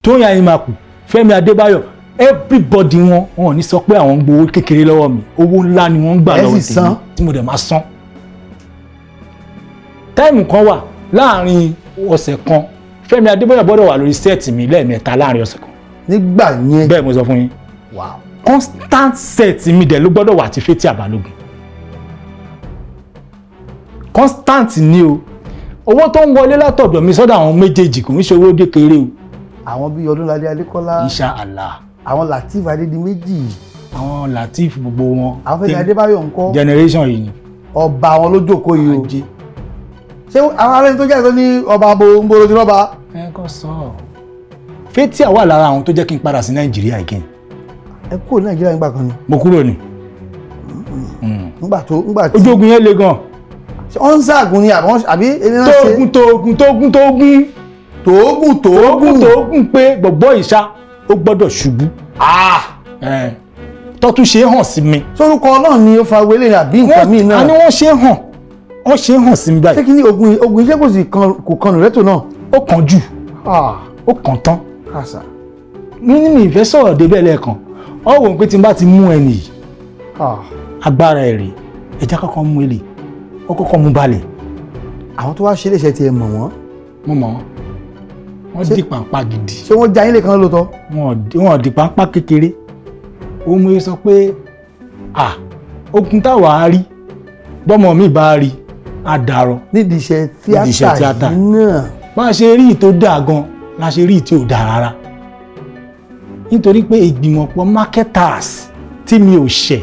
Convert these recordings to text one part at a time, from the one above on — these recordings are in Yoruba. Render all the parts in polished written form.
Tóyìn Aimakhu, Fẹ́mi Adébáyọ̀, everybody, wọn ò ní sọ pé àwọn ń gbowó kékeré lọ́wọ́ mi. Owó ńlá ni wọ́n ń gbà Ẹ lọ́wọ́ sì tèmi san. tí mo dẹ̀ máa san. Time kan wà, láàrin ọ̀sẹ̀ kan, Fẹ́mi Adébáyọ̀ gbọ́dọ̀ wà lórí set mi lẹ́ẹ̀mẹ́ta láàrin ọ̀sẹ̀ kan. Nígbà yẹn? Bẹ́ẹ̀ mo sọ fún yín. Constant set mi dẹ̀ ló gbọ́dọ̀ wà àti Fathia Balogun. Constant ni o. Owó tó ń wọlé látọ̀dọ̀ mi sọ́dọ̀ àwọn méjèèjì kò ń ṣe owó kékeré o. Àwọn bíi Ọdúnládé Adékọ́lá? Insha Allah. Àwọn Lateef Adédìméjì? Àwọn Lateef, gbogbo wọn. Àwọn Fẹ́mi Adébáyọ̀ ńkọ́? Generation yìí ni. Ọba àwọn ló jókòó yìí o. Ajé. Ṣé àwọn arẹ́ni tó jáde tó ní ọba bo ń bolo ti rọ́ba? Ẹ kò sọ ọ, Fathia wà lára àwọn tó jẹ́ kí n padà sí Nàìjíríà again. Ẹ kúrò ní Nàìjíríà nígbà kan ni? Mo kúrò ní. Nígbà tó nígbà tí Ojú ogun yẹn le gan. Ṣé wọ́n ń ságùn ni àbí ẹni náà ṣe? Tóògùn, tóògùn, tóògùn, tóògùn. Tóògùn? Tóògùn. Tóògùn? Tóògùn pé gbọ̀gbọ́ ìṣá ó gbọ́dọ̀ ṣubú. Tọ́tún ṣe é hàn sí mi. Sórúkọ náà ni ó fa wọlé ní àbí nǹkan míì náà? A ní wọ́n ṣe é hàn, wọ́n ṣe é hàn sí mi Ṣé báyìí. kí ni ogun ogun iṣẹ́ kò sì kan kò kan nùrẹ́tò náà? Ó kàn jù, ó kàn tán. Kàṣà. Mi ní mi ìfẹ́ sọ̀rọ̀ débẹ̀ lẹ́ẹ̀kan. Ọ wò ó pé tí n bá ti mú ẹnì yìí, agbára ẹ̀ rèé, ẹja kọ́kọ́ mú èlé, ó kọ́kọ́ mú balẹ̀. Àwọn tó wá ṣe léṣe tiẹ̀ mọ̀ wọ́n? Mo mọ̀ wọ́n. Wọ́n dì pàǹpá gidi. Ṣé wọ́n já yín lè kan lóòótọ́? Wọn ò dì pàǹpá kékeré. Ó mú sọ pé à ogun táwa á rí, bọ́mọ mi bá rí, á dàrọ. Nídìí iṣẹ́ Nídìí iṣẹ́ tíátà tíátà. yìí náà. Bá a ṣe rí ìtò dáa gan la ṣe rí ìtò dáa rárá, nítorí pé ìgbìmọ̀pọ̀ marketers tí mi ò ṣẹ̀,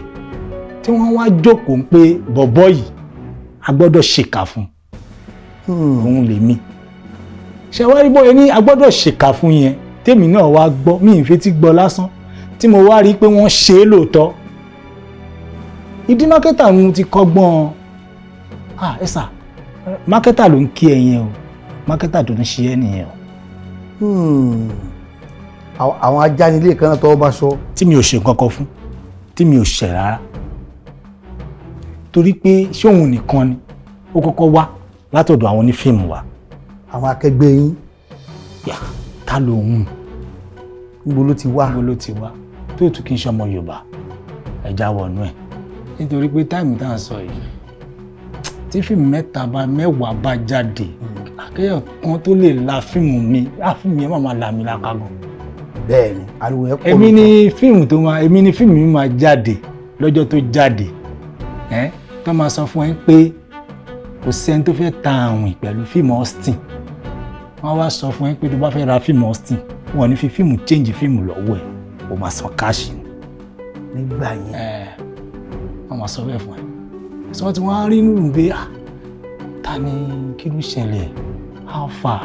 tí wọ́n wá jókòó pé bọ̀bọ́ yìí, a gbọ́dọ̀ ṣèkà fún òun lèmi. Ṣe wá rí bóyá ní a gbọ́dọ̀ ṣèkà fún yẹn, tèmi náà wá gbọ́, mi ì fetí gbọ́ lásán, tí mo wá rí i pé wọ́n ṣe é lóòótọ́. Ìdí marketer ń ti kọ́gbọ́n. Ah, ẹ sà, marketer ló ń kí ẹ yẹn o, marketer tó ń ṣe ẹ nìyẹn o. Àwọn ajánilé kan náà tọwọ́ bá sọ. Tí mi ò ṣe nǹkan kan fún, tí mi ò ṣẹ̀ rárá, torí pé ṣé òun nìkan ni ó kọ́kọ́ wá látọ̀dọ̀ àwọn onífíìmù wa? Àwọn akẹgbẹ́ yín. Yà ta lòun? Níbo ló ti wá? Níbo ló ti wá tó tún kí n ṣọmọ Yorùbá? Ẹja wọnú ẹ, nítorí pé time tá à ń sọ yìí, tí fíìmù mẹ́ta bá mẹ́wàá bá jáde, àkéyàn kan tó lè la fíìmù mi á, fíìmù yẹn máa là mí láka gan. Bẹ́ẹ̀ ni, ariwo yẹn pọ̀. Èmi lóòótọ́. ni fíìmù tó máa, èmi ni fíìmù mi máa jáde lọ́jọ́ tó jáde ẹ́, tó máa sọ fún ẹ pé kò sẹ́ni tó fẹ́ ta àwìn pẹ̀lú fíìmù Austin. Wọ́n wá sọ fún ẹ pé tó bá fẹ́ ra fíìmù Austin, wọn ò ní fi fíìmù change fíìmù lọ́wọ́ ẹ̀, o máa san cash ni. Nígbà yẹn? Ẹ wọ́n máa sọ bẹ́ẹ̀ fún ẹ. Sọ tí wọ́n á rí nínú pé, ah, ta ni? Kí ló ṣẹlẹ̀? How far?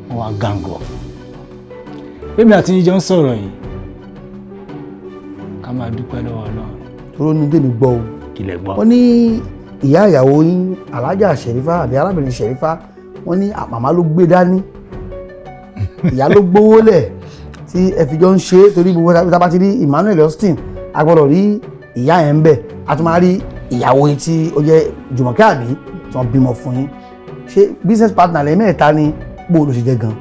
Wọ́n wá gàngọ̀ bẹ́ẹ̀ mi àti yín jọ ń sọ̀rọ̀ yìí, ká máa dúpẹ́ lọ́wọ́ Ọlọ́run. Toró ní tèmi gbọ́ o. Kí lẹ gbọ́? Wọ́n ní ìyá ìyàwó yín, Alájà Ṣẹ̀rífà àbí arábìnrin Ṣẹ̀rífà, wọ́n ní màmá ló gbé dání, ìyá ló gbówó lẹ̀ tí ẹ fi jọ ń ṣe é, torí gbogbo tá a bá ti rí Emmanuel Austin, a gbọ́dọ̀ rí ìyá yẹn ń bẹ̀, a tún máa rí ìyàwó yín tí ó jẹ́ Jùmọ̀kẹ́ àbí tí wọ́n bímọ fún yín. Ṣé business partner lẹ́yìn mẹ́ta ni? Bó ló ṣe jẹ́ gan?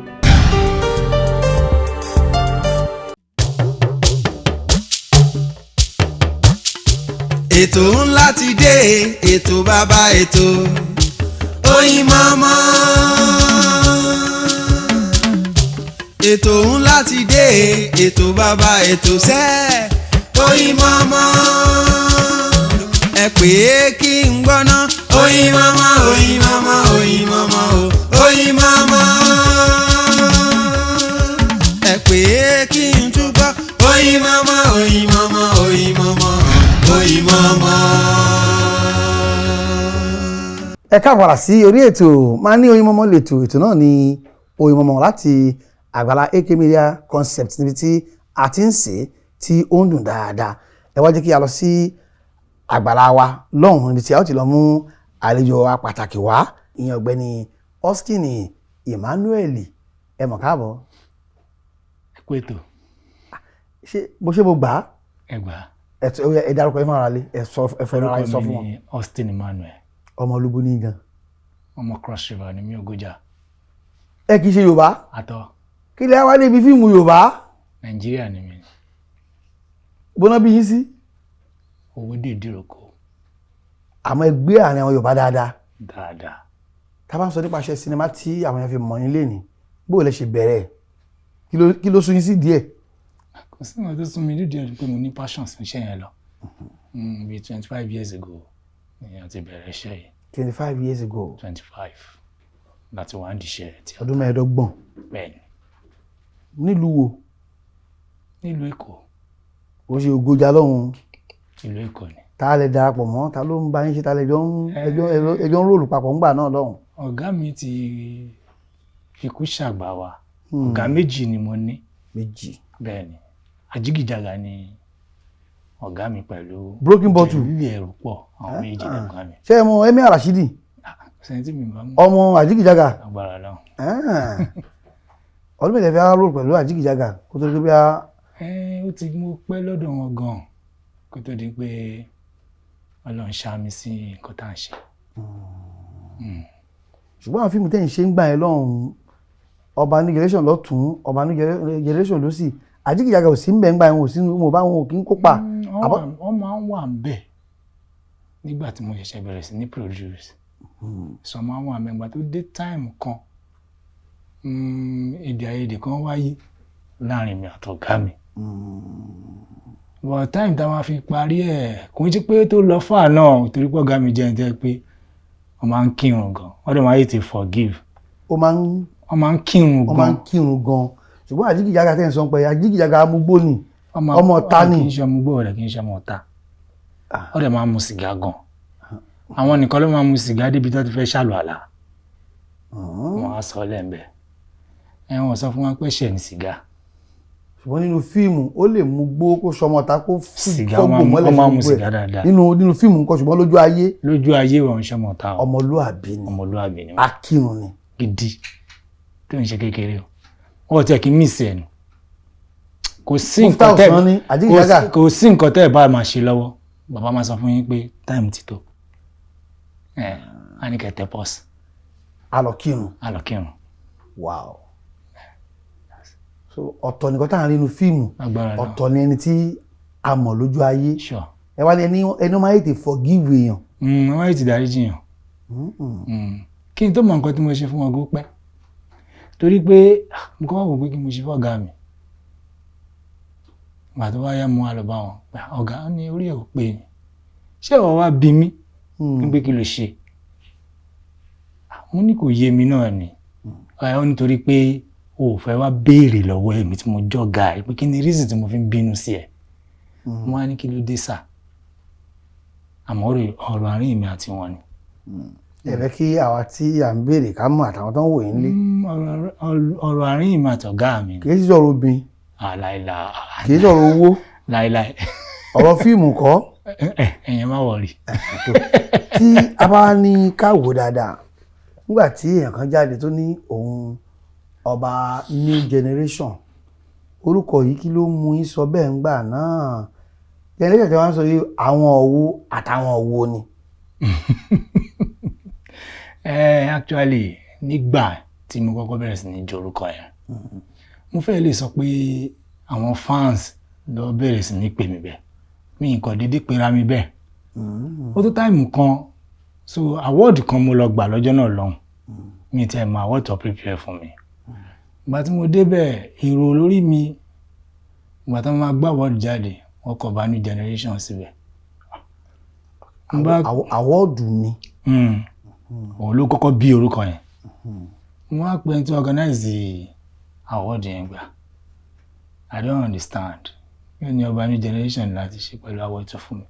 Ètò ńlá ti dé, ètò bàbá ètò, Oyinmomo. Ètò ńlá ti dé, ètò bàbá ètò sẹ́, Oyinmomo. Ẹ pè é kí n gbọ́ná. Oyinmomo, Oyinmomo, Oyinmomo o, Oyinmomo. Ẹ pè é kí n túbọ̀. Oyinmomo, Oyinmomo, Oyinmomo, Oyinmomo. Ẹ káàbọ̀ padà sí orí ètò máa ní Oyinmomo lètò. Ètò náà ní Oyinmomo láti àgbàlá AK Media Concept, níbi tí a ti ń sè é tí ó ń dùn dáadáa. Ẹ wá jẹ́ kí a lọ sí àgbàlá wa lọ́hùn-ún, níbi tí a ó ti lọ mú àlejò wa pàtàkì wá, ìyẹn ọ̀gbẹ́ni Austin Emmanuel. Ẹ mọ̀ káàbọ̀. Ẹ kú ètò. Ṣé mo gbà á? Ẹ gbà á. Ẹ dárúkọ ẹ fún ara lé, ẹ sọ, ẹ fẹ́ ara yín sọ Orúkọ fún mi wọn. ni Austin Emmanuel. Ọmọ olúbo ní gan? Ọmọ Cross River ni mí, Ògójà. Ẹ kì í ṣe Yorùbá? Àtọ. Kí lẹ wá débi fíìmù Yorùbá? Nàìjíríà ni mi. Gbóná bí yín sí. Owó dé ìdíròkọ. Àmọ́ ẹ gbé àárín àwọn Yorùbá dáadáa. Dáadáa. Tá a bá ń sọ nípa iṣẹ́ sinimá tí àwọn èèyàn fi mọ̀ yín lénìí, bó lẹ ṣe bẹ̀rẹ̀? Kí ló sún yín sí díẹ̀? Kò sí nǹkan tó sún mi nídìí ẹ̀ pé mo ní passion sí iṣẹ́ yẹn lọ. Bíi 25 years ago ni a ti bẹ̀rẹ̀ iṣẹ́ yìí. 25 years ago? 25 láti wá ń diṣẹ́ tí Ọdún 25? Bẹ́ẹ̀ ni. Nílùú wo? Nílùú Èkó. Ó ṣe ògójà lọ́hùn? Ìlú Èkó ni. Ta lẹ darapọ̀ mọ́? Ta ló ń bá yín ṣe? Ta lẹ jọ ń ẹjọ́ ń role papọ̀ ńgbà náà lọ́hùn? Ọ̀gá mi ti fikú ṣàgbà wa. Ọ̀gá méjì ni mo ní. Méjì? Bẹ́ẹ̀ ni, Àjígìjàgà ni ọ̀gá mi pẹ̀lú Broken Bottle. Jẹ̀lílì ẹ̀rù pọ̀. Àwọn méjì ni ọ̀gá mi. Ṣé ẹ mọ Emir Rashidi? Sẹ́yìn tí mi bá mú. Ọmọ Àjígìjàgà. Agbára náà. Ọdún mélòó fi ara role pẹ̀lú Àjígìjàgà kó tó di pé bí a? Ẹ ó ti mú pẹ́ lọ́dọ̀ wọn gan-an kó tó di pé Ọlọ́run ṣá mi sí nǹkan tá à ń ṣe. Ṣùgbọ́n àwọn fíìmù tẹ́ ń ṣe ń gbà yẹn lọ́hùn, ọba ní generation lọ́tún, ọba ní generation lọ́sì, Àjígìjàgà ò sí ń bẹ̀ ń gbà yẹn, ò sí mo bá wọn ò kí ń kópa. Wọ́n máa ń wà ń bẹ̀ nígbà tí mo ṣẹ̀ṣẹ̀ bẹ̀rẹ̀ sí ní produce, sọ máa ń wà mẹ́gbà tó dé time kan, èdè àìyedè kan wáyé láàrin mi àtọ̀gá mi, but time tá a máa fi parí ẹ̀, kò ń ṣe pé tó lọ fà náà, torí pé ọ̀gá mi jẹ́ ẹni tẹ́ pé wọ́n máa ń kírun gan, wọ́n dẹ̀ máa yé forgive. Ó máa ń Wọ́n máa ń kírun Wọ́n máa gan. ń kírun gan, ṣùgbọ́n Àjígìjàgà tẹ́ ń sọ pé Àjígìjàgà amúgbó ni, ọmọ ọ̀tá ni. Kì í ṣe ọmọ gbọ́ rẹ̀, kì í ṣe ọmọ ọ̀tá. Ó dẹ̀ máa ń mu sìgá gan. Àwọn nìkan ló máa ń mu sìgá débi tó ti fẹ́ ṣàlù àlà. Wọ́n á sọ lẹ́ǹbẹ̀ ẹ, wọ́n sọ fún wa pé ṣẹ̀ ní sìgá. Ṣùgbọ́n nínú fíìmù, ó lè mú gbó, kó sọmọ ọ̀tá, kó Sìgá fọ́gbò mọ́lẹ̀ wọ́n máa ń mu fún gbogbo ẹ̀. sìgá dáadáa. Nínú fíìmù nǹkan, ṣùgbọ́n lójú ayé? Lójú ayé, wọn ń ṣọmọ ọ̀tá o. Ọmọlúàbí ni. Ọmọlúàbí ni wọ́n. Akírun ni. Gidi tó ń ṣe kékeré o, wọ́n tiẹ̀ kí n miss ẹ̀ nù. Kò sí Mufta nǹkan tẹ́ Osman ní Àjígìjàgà. Kò sí nǹkan tẹ́ ẹ̀ bá máa ṣe lọ́wọ́, bàbá máa sọ fún yín pé time ti tó, ẹ̀ á ní kẹ́ tẹ pause. A lọ kírun. Á lọ kírun. Wow, so ọ̀tọ̀ nìkan tá à ń rí nínú fíìmù, Agbára náà. ọ̀tọ̀ ni ẹni tí a mọ̀ lójú ayé. Sure. Ẹ wá ní ẹni máa tètè forgive èèyàn. Wọ́n yìí ti dárí jiyàn. Kí n tó mọ nǹkan tí mo ṣe fún wọn, kó pẹ́, torí pé mo kọ́ wò pé kí mo ṣe fún ọ̀gá mi. Ìgbà tó wá yá, mo wá lọ bá wọn pé, "Ọ̀gá," ó ní orí ẹ̀ ò pé ni, "ṣé ìwọ wá bí mi ní pé kí ló ṣe?" Mo ní kò yé mi náà ni. Ẹ ó nítorí pé o ò fẹ́ wá béèrè lọ́wọ́ èmi tí mo jọ̀gá ẹ pé kí ni reason tí mo fi ń bínú sí ẹ. Mo wá ní, "Kí ló dé sà?" Àmọ́ ọ̀rọ̀ àárín èmi àti wọn ni. Ẹ fẹ́ kí àwa tí à ń béèrè ká mọ̀, àtàwọn tó ń wò yín lé. Ọ̀rọ̀ àárín èmi àtọ̀gá mi ni. Kì í sọ̀rọ̀ obìnrin? Àláìlà. Kì í sọ̀rọ̀ owó? Láìláì. Ọ̀rọ̀ fíìmù kọ́? Ẹ̀yẹn má worry. Tí a bá ní ká wò dáadáa, nígbà tí èèyàn kan jáde tó ní òun ọba new generation, orúkọ yìí, kí ló mú yín sọ bẹ́ẹ̀ ńgbà náà? Generation tí wọ́n sọ yìí, àwọn òwò àtàwọn òwò ni? Actually, nígbà tí mo kọ́kọ́ bẹ̀rẹ̀ sí ní jorúkọ yẹn, mo fẹ́ lè sọ pé àwọn fans ló bẹ̀rẹ̀ sí ní pè mí bẹ́ẹ̀. Mi nǹkan déédéé pera mi bẹ́ẹ̀. Ó tó time kan, so award kan mo lọ gbà lọ́jọ́ náà lọ́hùn. Mi tiẹ̀ mọ award tó prepare fún mi. Ìgbà tí mo débẹ̀, èrò lórí mi, ìgbà tí wọ́n máa gbá award jáde, wọ́n kọ bá new generation síbẹ̀. N bá Award ni? Òun ló kọ́kọ́ bí orúkọ yẹn. Mo wá pe ẹni tí organize award yẹn gbà, "I don't understand, yóò ní ọba new generation láti ṣe pẹ̀lú award tó fún mi."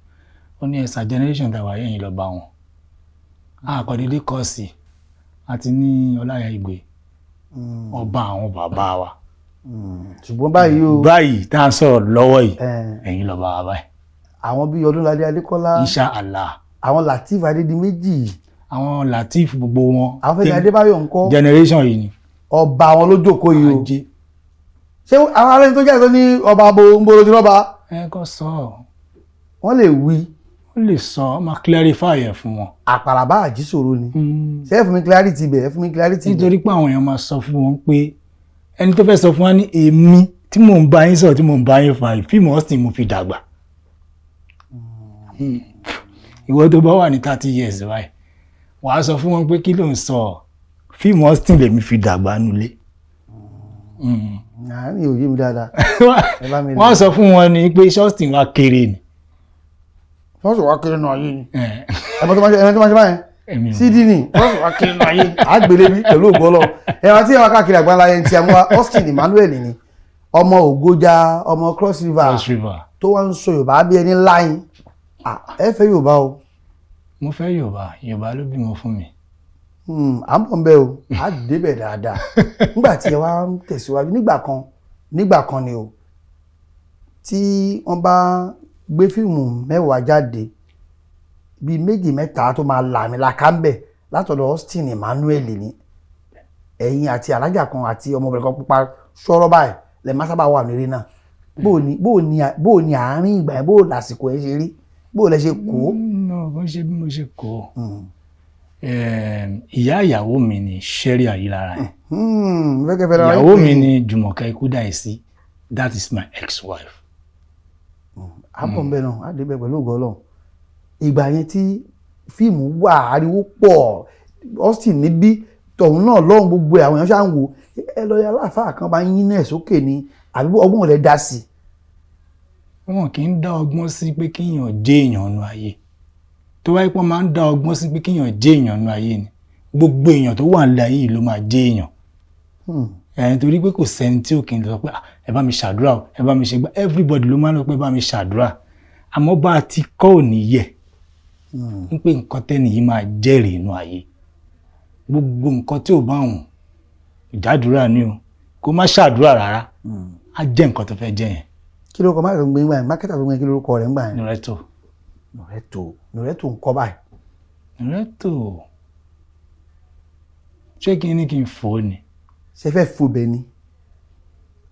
Ó ní, "Ẹ̀sà generation tàwa yẹn lọ bá wọn àkọ́dédé kọ́ sí àti ní Ọláìyá Igwe, ọba àwọn bàbá wa." Ṣùgbọ́n báyìí o. Báyìí tá à ń sọ̀rọ̀ lọ́wọ́ yìí, ẹ̀yin lọ́ba wa báyìí. Àwọn bíi Ọdúnládé Adékọ́lá? Insha Allah. Àwọn Lateef Adédìméjì? Àwọn Lateef, gbogbo wọn. Àwọn Fẹ́mi Adébáyọ̀ ńkọ́? Generation yìí ni. Ọba àwọn ló jókòó yìí o. Ajé. Ṣé àwọn ará ẹni tó jáde tó ní ọba bo ń bolo ti rọ́ba? Ẹ kọ́ sọ ọ́. Wọ́n lè wí? Ó lè sọ, ọ máa clarify ẹ̀ fún wọn. Àpàràbá àjíṣòro ni. Ṣé ẹ fún mi clarity bẹ̀, ẹ fún mi clarity bẹ̀. Nítorí pé àwọn èèyàn máa sọ fún wọn pé Ẹni tó fẹ́ sọ fún wa ní èmi tí mò ń bá yín sọ̀rọ̀, tí mò ń bá yín fa fíìmù Austin mo fi dàgbà. Ìwọ tó bá wà ní 30 years báyìí, wàá sọ fún wọn pé kí ló ń sọ, fíìmù Austin lèmi fi dàgbà nulẹ̀. Àárín òye mi dáadáa, ẹ bá mi lè. Wọ́n sọ fún wọn ní pé Austin wa kéré ni. Wọ́n sì wá kéré náà ayé ni. Ẹ̀mọ́ tó máa ṣe, ẹ̀mọ́ tó máa ṣe báyẹn. Èmi ò Cd ni wọ́n sì wá kéré náà ayé ni àgbélé bí pẹ̀lú ògo Ọlọ́run. Ẹ̀wọ̀n tí ẹ̀wọ̀n káàkiri àgbáńlá yẹn ti àmúwa Austin Emmanuel ni, ọmọ Ògójà, ọmọ Cross River, Cross River. Tó wá ń sọ Yorùbá bí ẹni láyìn. Ẹ fẹ́ Yorùbá o. Mo fẹ́ Yorùbá, Yorùbá ló bímọ fún mi. À ń bọ̀ ń bẹ́ o, á débẹ̀ dáadáa. Nígbà tí ẹ wá ń tẹ̀síwájú, nígbà kan ni o, tí wọ́n bá gbé fíìmù 10 jáde, bíi méjì mẹ́ta tó máa làmìlaka ń bẹ̀ látọ̀dọ̀ Austin Emmanuel ni ẹ̀yin àti alájà kan àti ọmọbìnrin kan pupa sọ̀rọ̀ báyìí lẹ má sábà wà nílé náà. Bó o ní àárín ìgbà yẹn, bó o lásìkò ẹ ṣe rí, bó o lẹ ṣe kó? No, bó ṣe bí mo ṣe kó, ìyá ìyàwó mi ni Sherry Ayilara yẹn. Fẹ́kẹ́ fẹ́ lọ́wọ́. Ìyàwó mi ni Jùmọ̀kẹ́ Ikúdàísí, that is my ex-wife. Àbọ̀ ń bẹ̀ náà, á débẹ̀ pẹ̀lú ògo Ọlọ́run. Ìgbà yẹn tí fíìmù wà, ariwo pọ̀, Austin níbí, tọ̀hún náà lọ́hùn, gbogbo ẹ̀ àwọn èèyàn ṣáà ń wò. Ẹ lọ yà aláàfáà kan bá ń yín náà sókè ni, àbí ọgbọ́n rẹ̀ dá sí? Wọn kì í dá ọgbọ́n sí pé kíyàn jẹ́ èèyàn nu ayé. Tó wáyé pọ́n máa ń dá ọgbọ́n sí pé kíyàn jẹ́ èèyàn nu ayé ni, gbogbo èèyàn tó wà nílẹ̀ ayé yìí ló máa jẹ́ èèyàn. Ẹ̀ torí pé kò sẹ́ni tí ò kì í sọ pé, "Ah, ẹ bá mi ṣàdúrà o, ẹ bá mi ṣe gbá." Everybody ló máa ń lọ pé, "Ẹ bá mi ṣàdúrà." Àmọ́ bá a ti kọ́ ò ní yẹ ń pé nǹkan tẹ́ni yìí máa jẹ́rìí inú ayé, gbogbo nǹkan tí ò bá wùn ìjádùúrà ni o, kó má ṣàdúrà rárá, á jẹ́ nǹkan tó fẹ́ jẹ́ yẹn. Kí ló kọ mákẹ́tà tó ń gbé ńgbà yẹn? Marketer tó ń gbé, kí lórúkọ rẹ̀ ńgbà yẹn? Nùrẹ́tò. Nùrẹ́tò, Nùrẹ́tò ń kọ́ báyìí? Nùrẹ́tò, ṣé kí n ní kí n fò ó ni? Ṣe fẹ́ fobẹ̀ ni,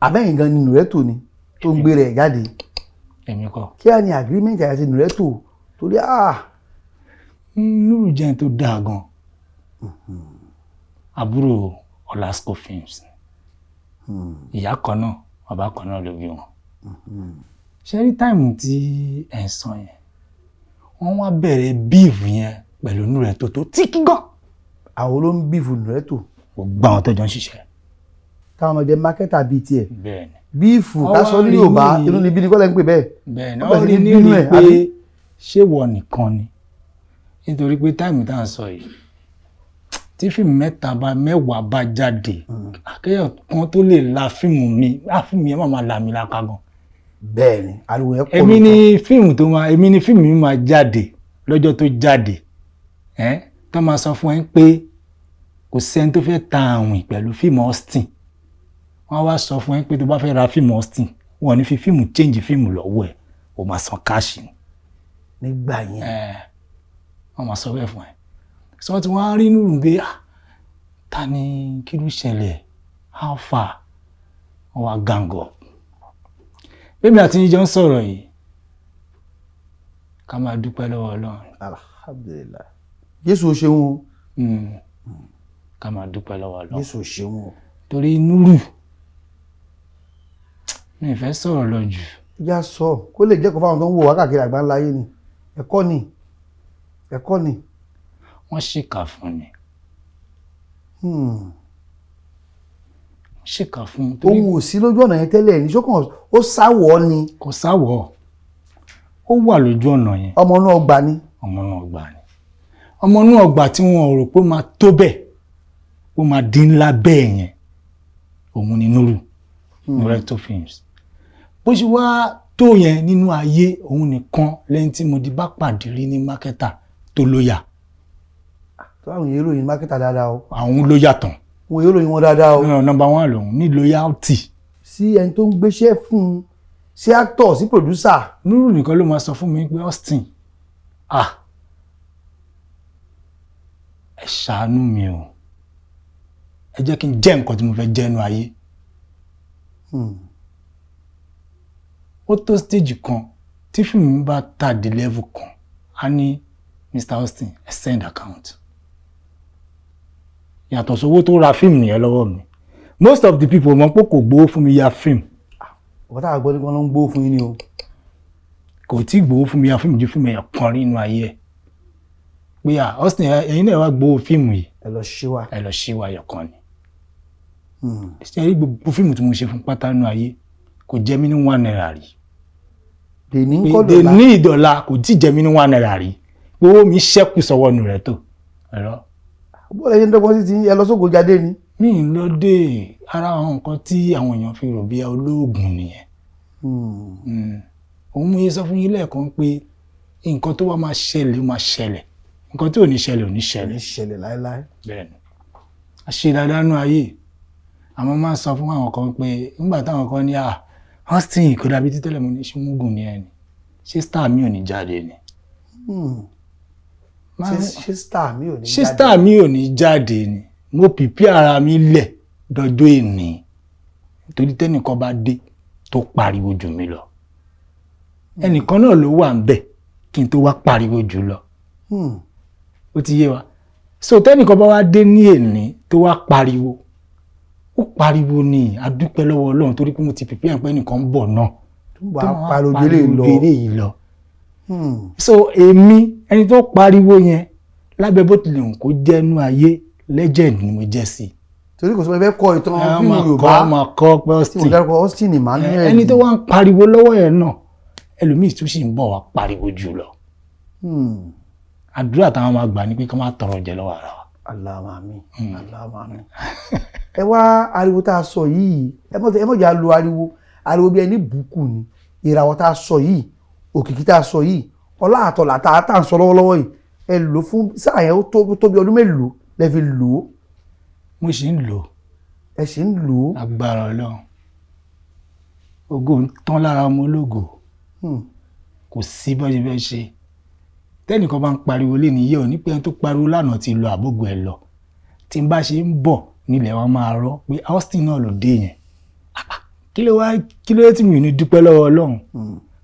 àbẹ́yìn gan ni Nùrẹ́tò ni tó ń gbé rẹ̀ jáde? Èmi kọ́. Kí á ní agreement àti Nùrẹ́tò torí Núrù jẹ́ ẹni tó dáa gan, àbúrò Olasco Films, ìyá kan náà, bàbá kan náà ló bí wọn. Ṣé rí time tí ẹ̀ ń sọ yẹn, wọ́n wá bẹ̀rẹ̀ beef yẹn pẹ̀lú Nùrẹ́tò tó tíkí gan. Àwọn ló ń beef Nùrẹ́tò? Gbogbo àwọn tó jọ ń ṣiṣẹ́. Táwọn ọmọdé marketer bíi tiẹ̀? Bẹ́ẹ̀ ni. Beef ká sọ ní Yorùbá, inú níbí ni kọ́lẹ̀ ń pè bẹ́ẹ̀. Bẹ́ẹ̀ ni. Wọ́n ó bẹ̀rẹ̀ rí sí ní ní bínú rí ẹ̀, pé àbí? Ṣé wọ nìkan ni? Nítorí pé time tá à ń sọ yìí, tí fíìmù mẹ́ta bá 10 bá jáde, akéèyàn kan tó lè la fíìmù mi á, fíìmù yẹn máa la mi lápá gan. Bẹ́ẹ̀ ni, ariwo yẹn pọ̀ Èmi lóòótọ́. ni fíìmù tó máa, èmi ni fíìmù mi máa jáde lọ́jọ́ tó jáde ẹ́, tó máa sọ fún ẹ pé kò sẹ́ni tó fẹ́ ta àwìn pẹ̀lú fíìmù Austin. Wọ́n wá sọ fún ẹ pé tó bá fẹ́ ra fíìmù Austin, wọn ò ní fi fíìmù change fíìmù lọ́wọ́ ẹ̀, o máa san cash ni. Nígbà yẹn? Ẹ wọ́n máa sọ bẹ́ẹ̀ fún ẹ. Sọ tí wọ́n á rí nùrù pé, ah, ta ni, kí ló ṣẹlẹ̀, how far? Wọ́n wá gang up. Bẹ́ẹ̀ni àti yín jọ ń sọ̀rọ̀ yìí, ká máa dúpẹ́ lọ́wọ́ Ọlọ́run. Alhamdulillahi, Jésù ò ṣeun o. Ká máa dúpẹ́ lọ́wọ́ Ọlọ́run. Jésù ò ṣeun o. Torí Núrù, mi ì fẹ́ sọ̀rọ̀ lọ jù. Ìjà sọ kó lè jẹ́kọ̀ọ́ fáwọn tó ń wò wá káàkiri àgbáńlá ayé ni, ẹ̀kọ́ ni, ẹ̀kọ́ ni. Wọ́n ṣèkà fún ni. Wọ́n ṣèkà fún un torí Òun ò sí lójú ọ̀nà yẹn tẹ́lẹ̀ ní sókàn, ó sáwọ̀ ni? Kò sáwọ̀, ó wà lójú ọ̀nà yẹn. Ọmọ náà gbà ni. Ọmọ náà gbà ni, ọmọ náà gbà tí wọn rò pé ó máa tó bẹ́ẹ̀, ó máa dín ńlá bẹ́ẹ̀ yẹn. Òun ni Núrù Nùrẹ́tò Films. Bó ṣe wá tó yẹn nínú ayé, òun nìkan lẹ́yìn tí mo di bá pàdé rí ní marketer tó loyal. Tó àwọn èèyàn ròyìn marketer dáadáa o. Àwọn ló yàtọ̀. Wọn yóò ròyìn wọn dáadáa o. Number one lòun ní loyalty. Sí ẹni tó ń gbéṣẹ́ fún un, sí actor, sí producer. Núrù nìkan ló máa sọ fún mi pé, "Austin, ah, ẹ ṣàánú mi o, ẹ jẹ́ kí n jẹ́ nǹkan tí mo fẹ́ jẹ́ nínú ayé." Ó tó stage kan tí fíìmù mi bá tà dé level kan, á ní, "Mr Austin, ẹ send account." Yàtọ̀ sówó tó ra fíìmù yẹn lọ́wọ́ mi, Most of the people mọ̀ pé kò gbowó fún mi ya fíìmù. Ọ̀pọ̀ tá a gbọ́ ní wọ́n ló ń gbówó fún yín ni o. Kò tí gbowó fún mi ya fíìmù ju fíìmù ẹ̀yọ̀ kan rí inú ayé ẹ̀ pé à, Austin, ẹ̀yin náà wá gbowó fíìmù yìí. Ẹ lọ ṣé wa. Ẹ lọ ṣe wa ẹ̀yọ̀ kan ni. Ṣe rí gbogbo fíìmù tí mo ṣe fún pátá nínú ayé, kò jẹ mí ní ₦1 rí. Dèní ń pé kọ́ dè dọ̀la. Ní ìdọ̀la kò tí jẹ mí ní ₦1 rí, pé owó mi ṣẹ́kù sọ́wọ́ nù rẹ̀ tó ẹ̀rọ. Bọ́ọ̀lù ẹ̀yìn dọ́gbọ́n sí ti ẹ lọ sógo jáde ni. Mi ń lọ dé ara àwọn nǹkan tí àwọn èèyàn fi rò bí olóògùn nìyẹn. Òun mú yín sọ fún yín lẹ́ẹ̀kan pé nǹkan tó wá máa ṣẹlẹ̀, ó máa ṣẹlẹ̀, nǹkan tí ò ní ṣẹlẹ̀, ò ní ṣẹlẹ̀. Ní ṣẹlẹ̀ láéláé. Bẹ́ẹ̀ni, a ṣe dáadáa nú ayé. Àmọ́ máa ń sọ fún àwọn kan pé nígbà táwọn kan ní à, Austin kò dàbí títẹ́lẹ̀, mo ní ṣé mugun ni ẹ ni, ṣé star mi ò ní jáde ni? Ṣé star mi ò ní ṣé jáde? Star mi ò ní jáde ni? Mo pìpì ara mi lẹ̀ dọjọ́ èní, torí tẹ́nìkan bá dé tó pariwo jù mí lọ, ẹnìkan náà ló wà ń bẹ̀ kí n tó wá pariwo jù lọ. Ó ti yé wa. So tẹ́nìkan bá wá dé ní èní tó wá pariwo, ó pariwo ni, a dúpẹ́ lọ́wọ́ Ọlọ́run, torí pé mo ti pìpì ẹ̀ pé ẹnìkan ń bọ̀ náà tó ń bọ̀ tó á máa pariwo ju eléyìí lọ. ju eléyìí lọ. So èmi, ẹni tó pariwo yẹn, lábẹ́ bó tilẹ̀ hùn kó jẹ́nu ayé, legend ni mo jẹ́ sí i. Torí kò sọ pé ẹ fẹ́ kọ ìtàn Ẹ fíìmù máa kọ́ Yorùbá máa kọ́ pé tí mo Austin dárúkọ Austin Emmanuel. Ẹni tó wá ń pariwo lọ́wọ́ yẹn náà, ẹlòmíì tún sì ń bọ̀ wá pariwo jù lọ. Àdúrà táwọn máa gbà ní pé ká má tọrọ jẹ lọ́wọ́ ara wa. Allahumma amin. Allahumma amin. Ẹ wá ariwo tá a sọ yìí, ẹ mọ̀ jà lo ariwo ariwo bí ẹni bùkù ni. Ìràwọ̀ tá a sọ yìí, òkìkí tá a sọ yìí, ọlá àtọ̀là tá a ń sọ lọ́wọ́lọ́wọ́ yìí, ẹ lò fún sáà yẹn, ó tó bí ọdún mélòó lẹ fi lò ó? Mo sì ń lò ó. Ẹ sì ń lò ó. Agbára Ọlọ́run, ògo ń tán lára ọmọ ológo. Kò sí bó ṣe fẹ́ ṣe tẹ́nìkan bá ń pariwo lé ní yẹ́ ò ní pé ẹni tó pariwo lánàá ti lọ, àbógo ẹ̀ lọ. Tí n bá ṣe ń bọ̀ nílẹ̀, wọn máa rọ́ pé Austin náà ló dé yẹn. Ah, ah, kí ló wá, kí ló dé tí mi ò ní dúpẹ́ lọ́wọ́ Ọlọ́run?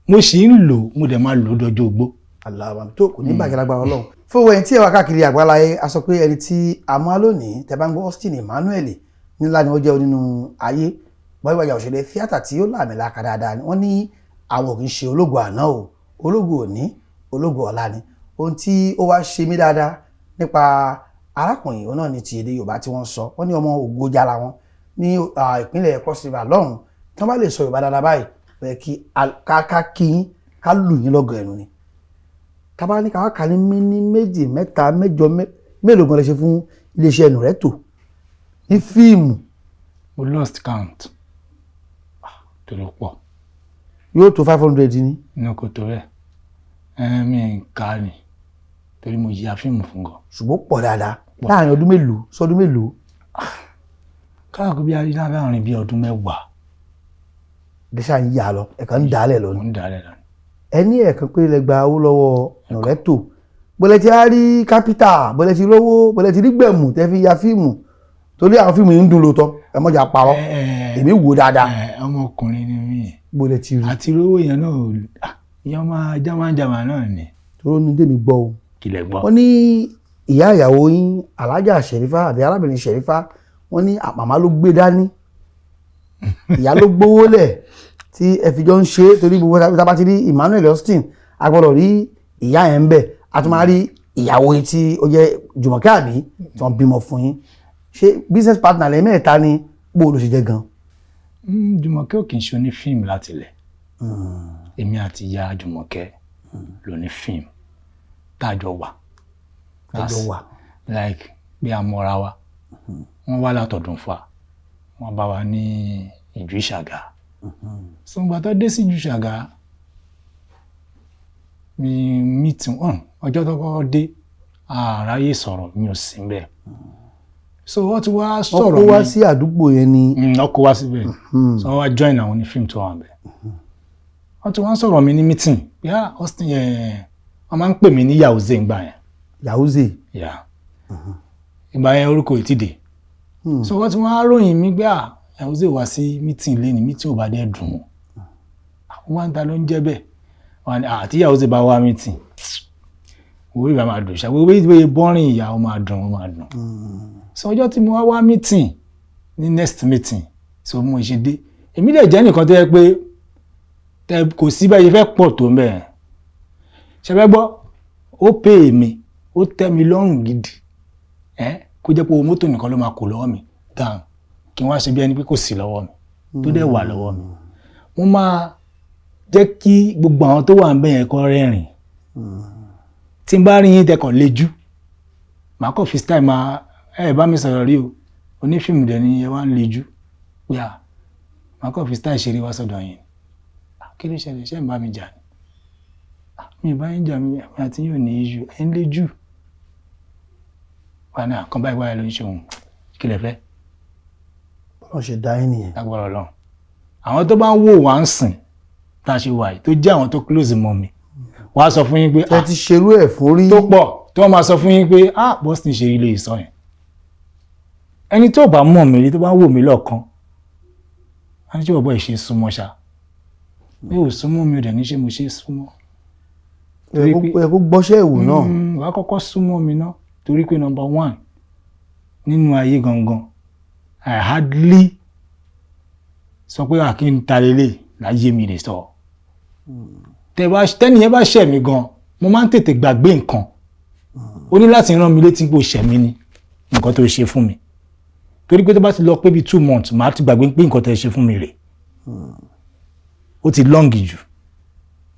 Mo sì ń lò ó, mo dẹ̀ máa lò ó dọjọ́ ogbó. Allahumma tó kò ní bàjẹ́ lágbára Ọlọ́run. Fún ẹni tí ẹ wá káàkiri àgbáláyé, a sọ pé ẹni tí a mú lónìí, tẹ́ bá ń gbọ́ Austin Emmanuel, ńlá ni wọ́n jẹ́ nínú ayé, gbajúgbajà òṣèré tíátà tí ó làmìlaka dáadáa ni wọ́n. Ní àwọn ò kì í ṣe ológo àná o, ológo òní, ológo ọ̀la ni. Ohun tí ó wá ṣe mí dáadáa nípa arákùnrin òun náà ní ti èdè Yorùbá tí wọ́n sọ. Wọ́n ní ọmọ Ògójà làwọn ní ìpínlẹ̀ Cross River lọ́hùn. Tí wọ́n bá lè sọ Yorùbá dáadáa báyìí, ó yẹ kí ká kí yín, ká lù yín lọ́gọ̀ ẹnu ni. Tábà ní ká kà ní méní, méjì, mẹ́ta, mẹ́jọ, mélòó gan lè ṣe fún iléeṣẹ́ Nùrẹ́tò ní fíìmù? Mo lost count torí ó pọ̀. Yóò tó 500 ní. Inú kò tó bẹ́ẹ̀, mi ń ká ni, torí mo ya fíìmù fún gan. Ṣùgbọ́n pọ̀ dáadáa. Láàrin ọdún mélòó sọdún mélòó? Káàkiri bí arí láàrin bí ọdún 10. Dẹ́sà ń yà lọ, ẹ̀kan ń dálẹ̀ lọ mo ni. Ń dálẹ̀ lọ ni. Ẹ ní ẹ̀kan pé lẹ gba owó lọ́wọ́ Nùrẹ́tò. Bọ́lẹ̀ tí a rí capital, bọ́lẹ̀ tí rówó, bọ́lẹ̀ tí rí gbẹ̀mù tẹ́ fi ya fíìmù, torí àwọn fíìmù yìí ń dùn lóòótọ́, ẹ mọ̀jà parọ́, èmi wò dáadáa. Ọmọkùnrin ni mí. Bọ́lẹ̀ tí rí? Àti rówó yẹn náà ìyẹn máa jámánjámá náà ni. Torí ó ní tèmi gbọ́ o. Kílẹ̀ gbọ́? Wọ́n ní ìyá ìyàwó yín, Alájà Ṣẹ̀rífà àbí arábìnrin Ṣẹ̀rífà, wọ́n ní màmá ló gbé dání, ìyá ló gbówó lẹ̀ tí ẹ fi jọ ń ṣe é, torí gbogbo tá a bá ti rí Emmanuel Austin, a gbọ́dọ̀ rí ìyá yẹn ń bẹ̀, a tún máa rí ìyàwó yín tí ó jẹ́ Jùmọ̀kẹ́ àbí tí wọ́n bímọ fún yín. Ṣé business partner lẹ́yìn mẹ́ta ni? Bó ló ṣe jẹ́ gan? Jùmọ̀kẹ́ ò kì í ṣe oní fíìmù láti ilẹ̀. Èmi àti ìyá Jùmọ̀kẹ́ ló ní fíìmù tá a jọ wà. Ẹ jọ wà. Like bí a mọra wa, wọ́n wá látọ̀dún fa, wọ́n bá wa ní ìjú Ìṣàgà. So ìgbà tó dé sí ìjú Ìṣàgà, mi meet wọn ọjọ́ tó kọ́kọ́ dé, àráyè sọ̀rọ̀, mi ò sí níbẹ̀, so wọ́n ti wá Wọ́n sọ̀rọ̀ kó wá mi. sí àdúgbò yẹn ni? Wọ́n kó wá síbẹ̀. So wọ́n wá join àwọn ní fíìmù tó wà níbẹ̀. Wọ́n ti wá ń sọ̀rọ̀ mi ní meeting yá, Austin yẹn, wọ́n máa ń pè mí ní Yahuze ńgbà yẹn. Yahuze. Yeah, ìgbà yẹn orúkọ ìtìdè. So wọ́n ti wá ròyìn mi gbé à Yahuze wá sí meeting lẹ́ni, meeting ò bá dẹ́ dùn ún. Àwọn wá ń ta ló ń jẹ́ bẹ́ẹ̀. Wọ́n ní àti Yahuze bá wá meeting, owó ìgbà máa dùn ṣá, gbogbo ìgbà bọ́rìn ìyá, ó máa dùn, ó máa dùn. So ọjọ́ tí mo wá wá meeting Ní next meeting, so mo ṣe dé, èmi dẹ̀ jẹ́ nìkan tó yẹ pé tẹ kò sí bẹ́ẹ̀ ṣe fẹ́ pọ̀ tó mẹ́ẹ̀ ṣe fẹ́ gbọ́. Ó pè mí, ó tẹ́ mi lọ́rùn gidi ẹ́, kó jẹ́ pé owó mọ́tò nìkan ló máa kó lọ́wọ́ mi down, kí n wá ṣe bí ẹni pé kò sí lọ́wọ́ mi, tó dẹ̀ wà lọ́wọ́ mi. Mo máa jẹ́ kí gbogbo àwọn tó wà ń bẹ̀ yẹn kọ́ rẹ́rìn. Tí n bá rí yín tẹkọ̀ lejú, màá kàn fi style máa ẹ bá mi sọ̀rọ̀ rí o, onífíìmù dẹ̀ ni ẹ wá ń lejú pé à, màá kàn fi style ṣeré wá sọ́dọ̀ yín. Kí ló ṣẹlẹ̀? Ṣé ń bá mi jà ni? Mi ì bá yín jà, mi àti yín ò ní issue. Ẹ ń lejú wà ní àkàn báyìí báyìí ló ń ṣe òun. Kí lẹ fẹ́? Bọ́lá ṣe dá yín nìyẹn. Lágbára Ọlọ́run, àwọn tó bá ń wò wá ń sìn tá a ṣe wà yìí, tó jẹ́ àwọn tó close mọ́ mi, wàá sọ fún yín pé Ṣé ti ṣerú ẹ̀ fún rí? Tó pọ̀ tí wọ́n máa sọ fún yín pé, "Ah, Boston ṣe ilé ìsọ yẹn." Ẹni tó bá mọ̀ mí rí, tó bá wò mí lọ́ọ̀kan, á ní, "Ṣé bọ̀bọ̀ ìṣe súnmọ́ ṣá?" Mi ò súnmọ́, mi ò dẹ̀ ní ṣe mo ṣe súnmọ́. Ó yẹ kó gbọ́ṣẹ́ ìwò náà. Wàá kọ́kọ́ súnmọ́ mi ná, torí pé number one nínú ayé gangan, I hardly sọ pé àkí ń ta lélẹ̀ láyé mi lè sọ. Tẹ́ni yẹn bá ṣẹ̀ mí gan, mo máa ń tètè gbàgbé nǹkan. Ó ní láti rán mi létí pé ó ṣẹ̀ mí ni nǹkan tó ṣe fún mi, torí pé tó bá ti lọ pé bíi 2 months, màá ti gbàgbé pé nǹkan tó ṣe fún mi rè. Ó ti long jù,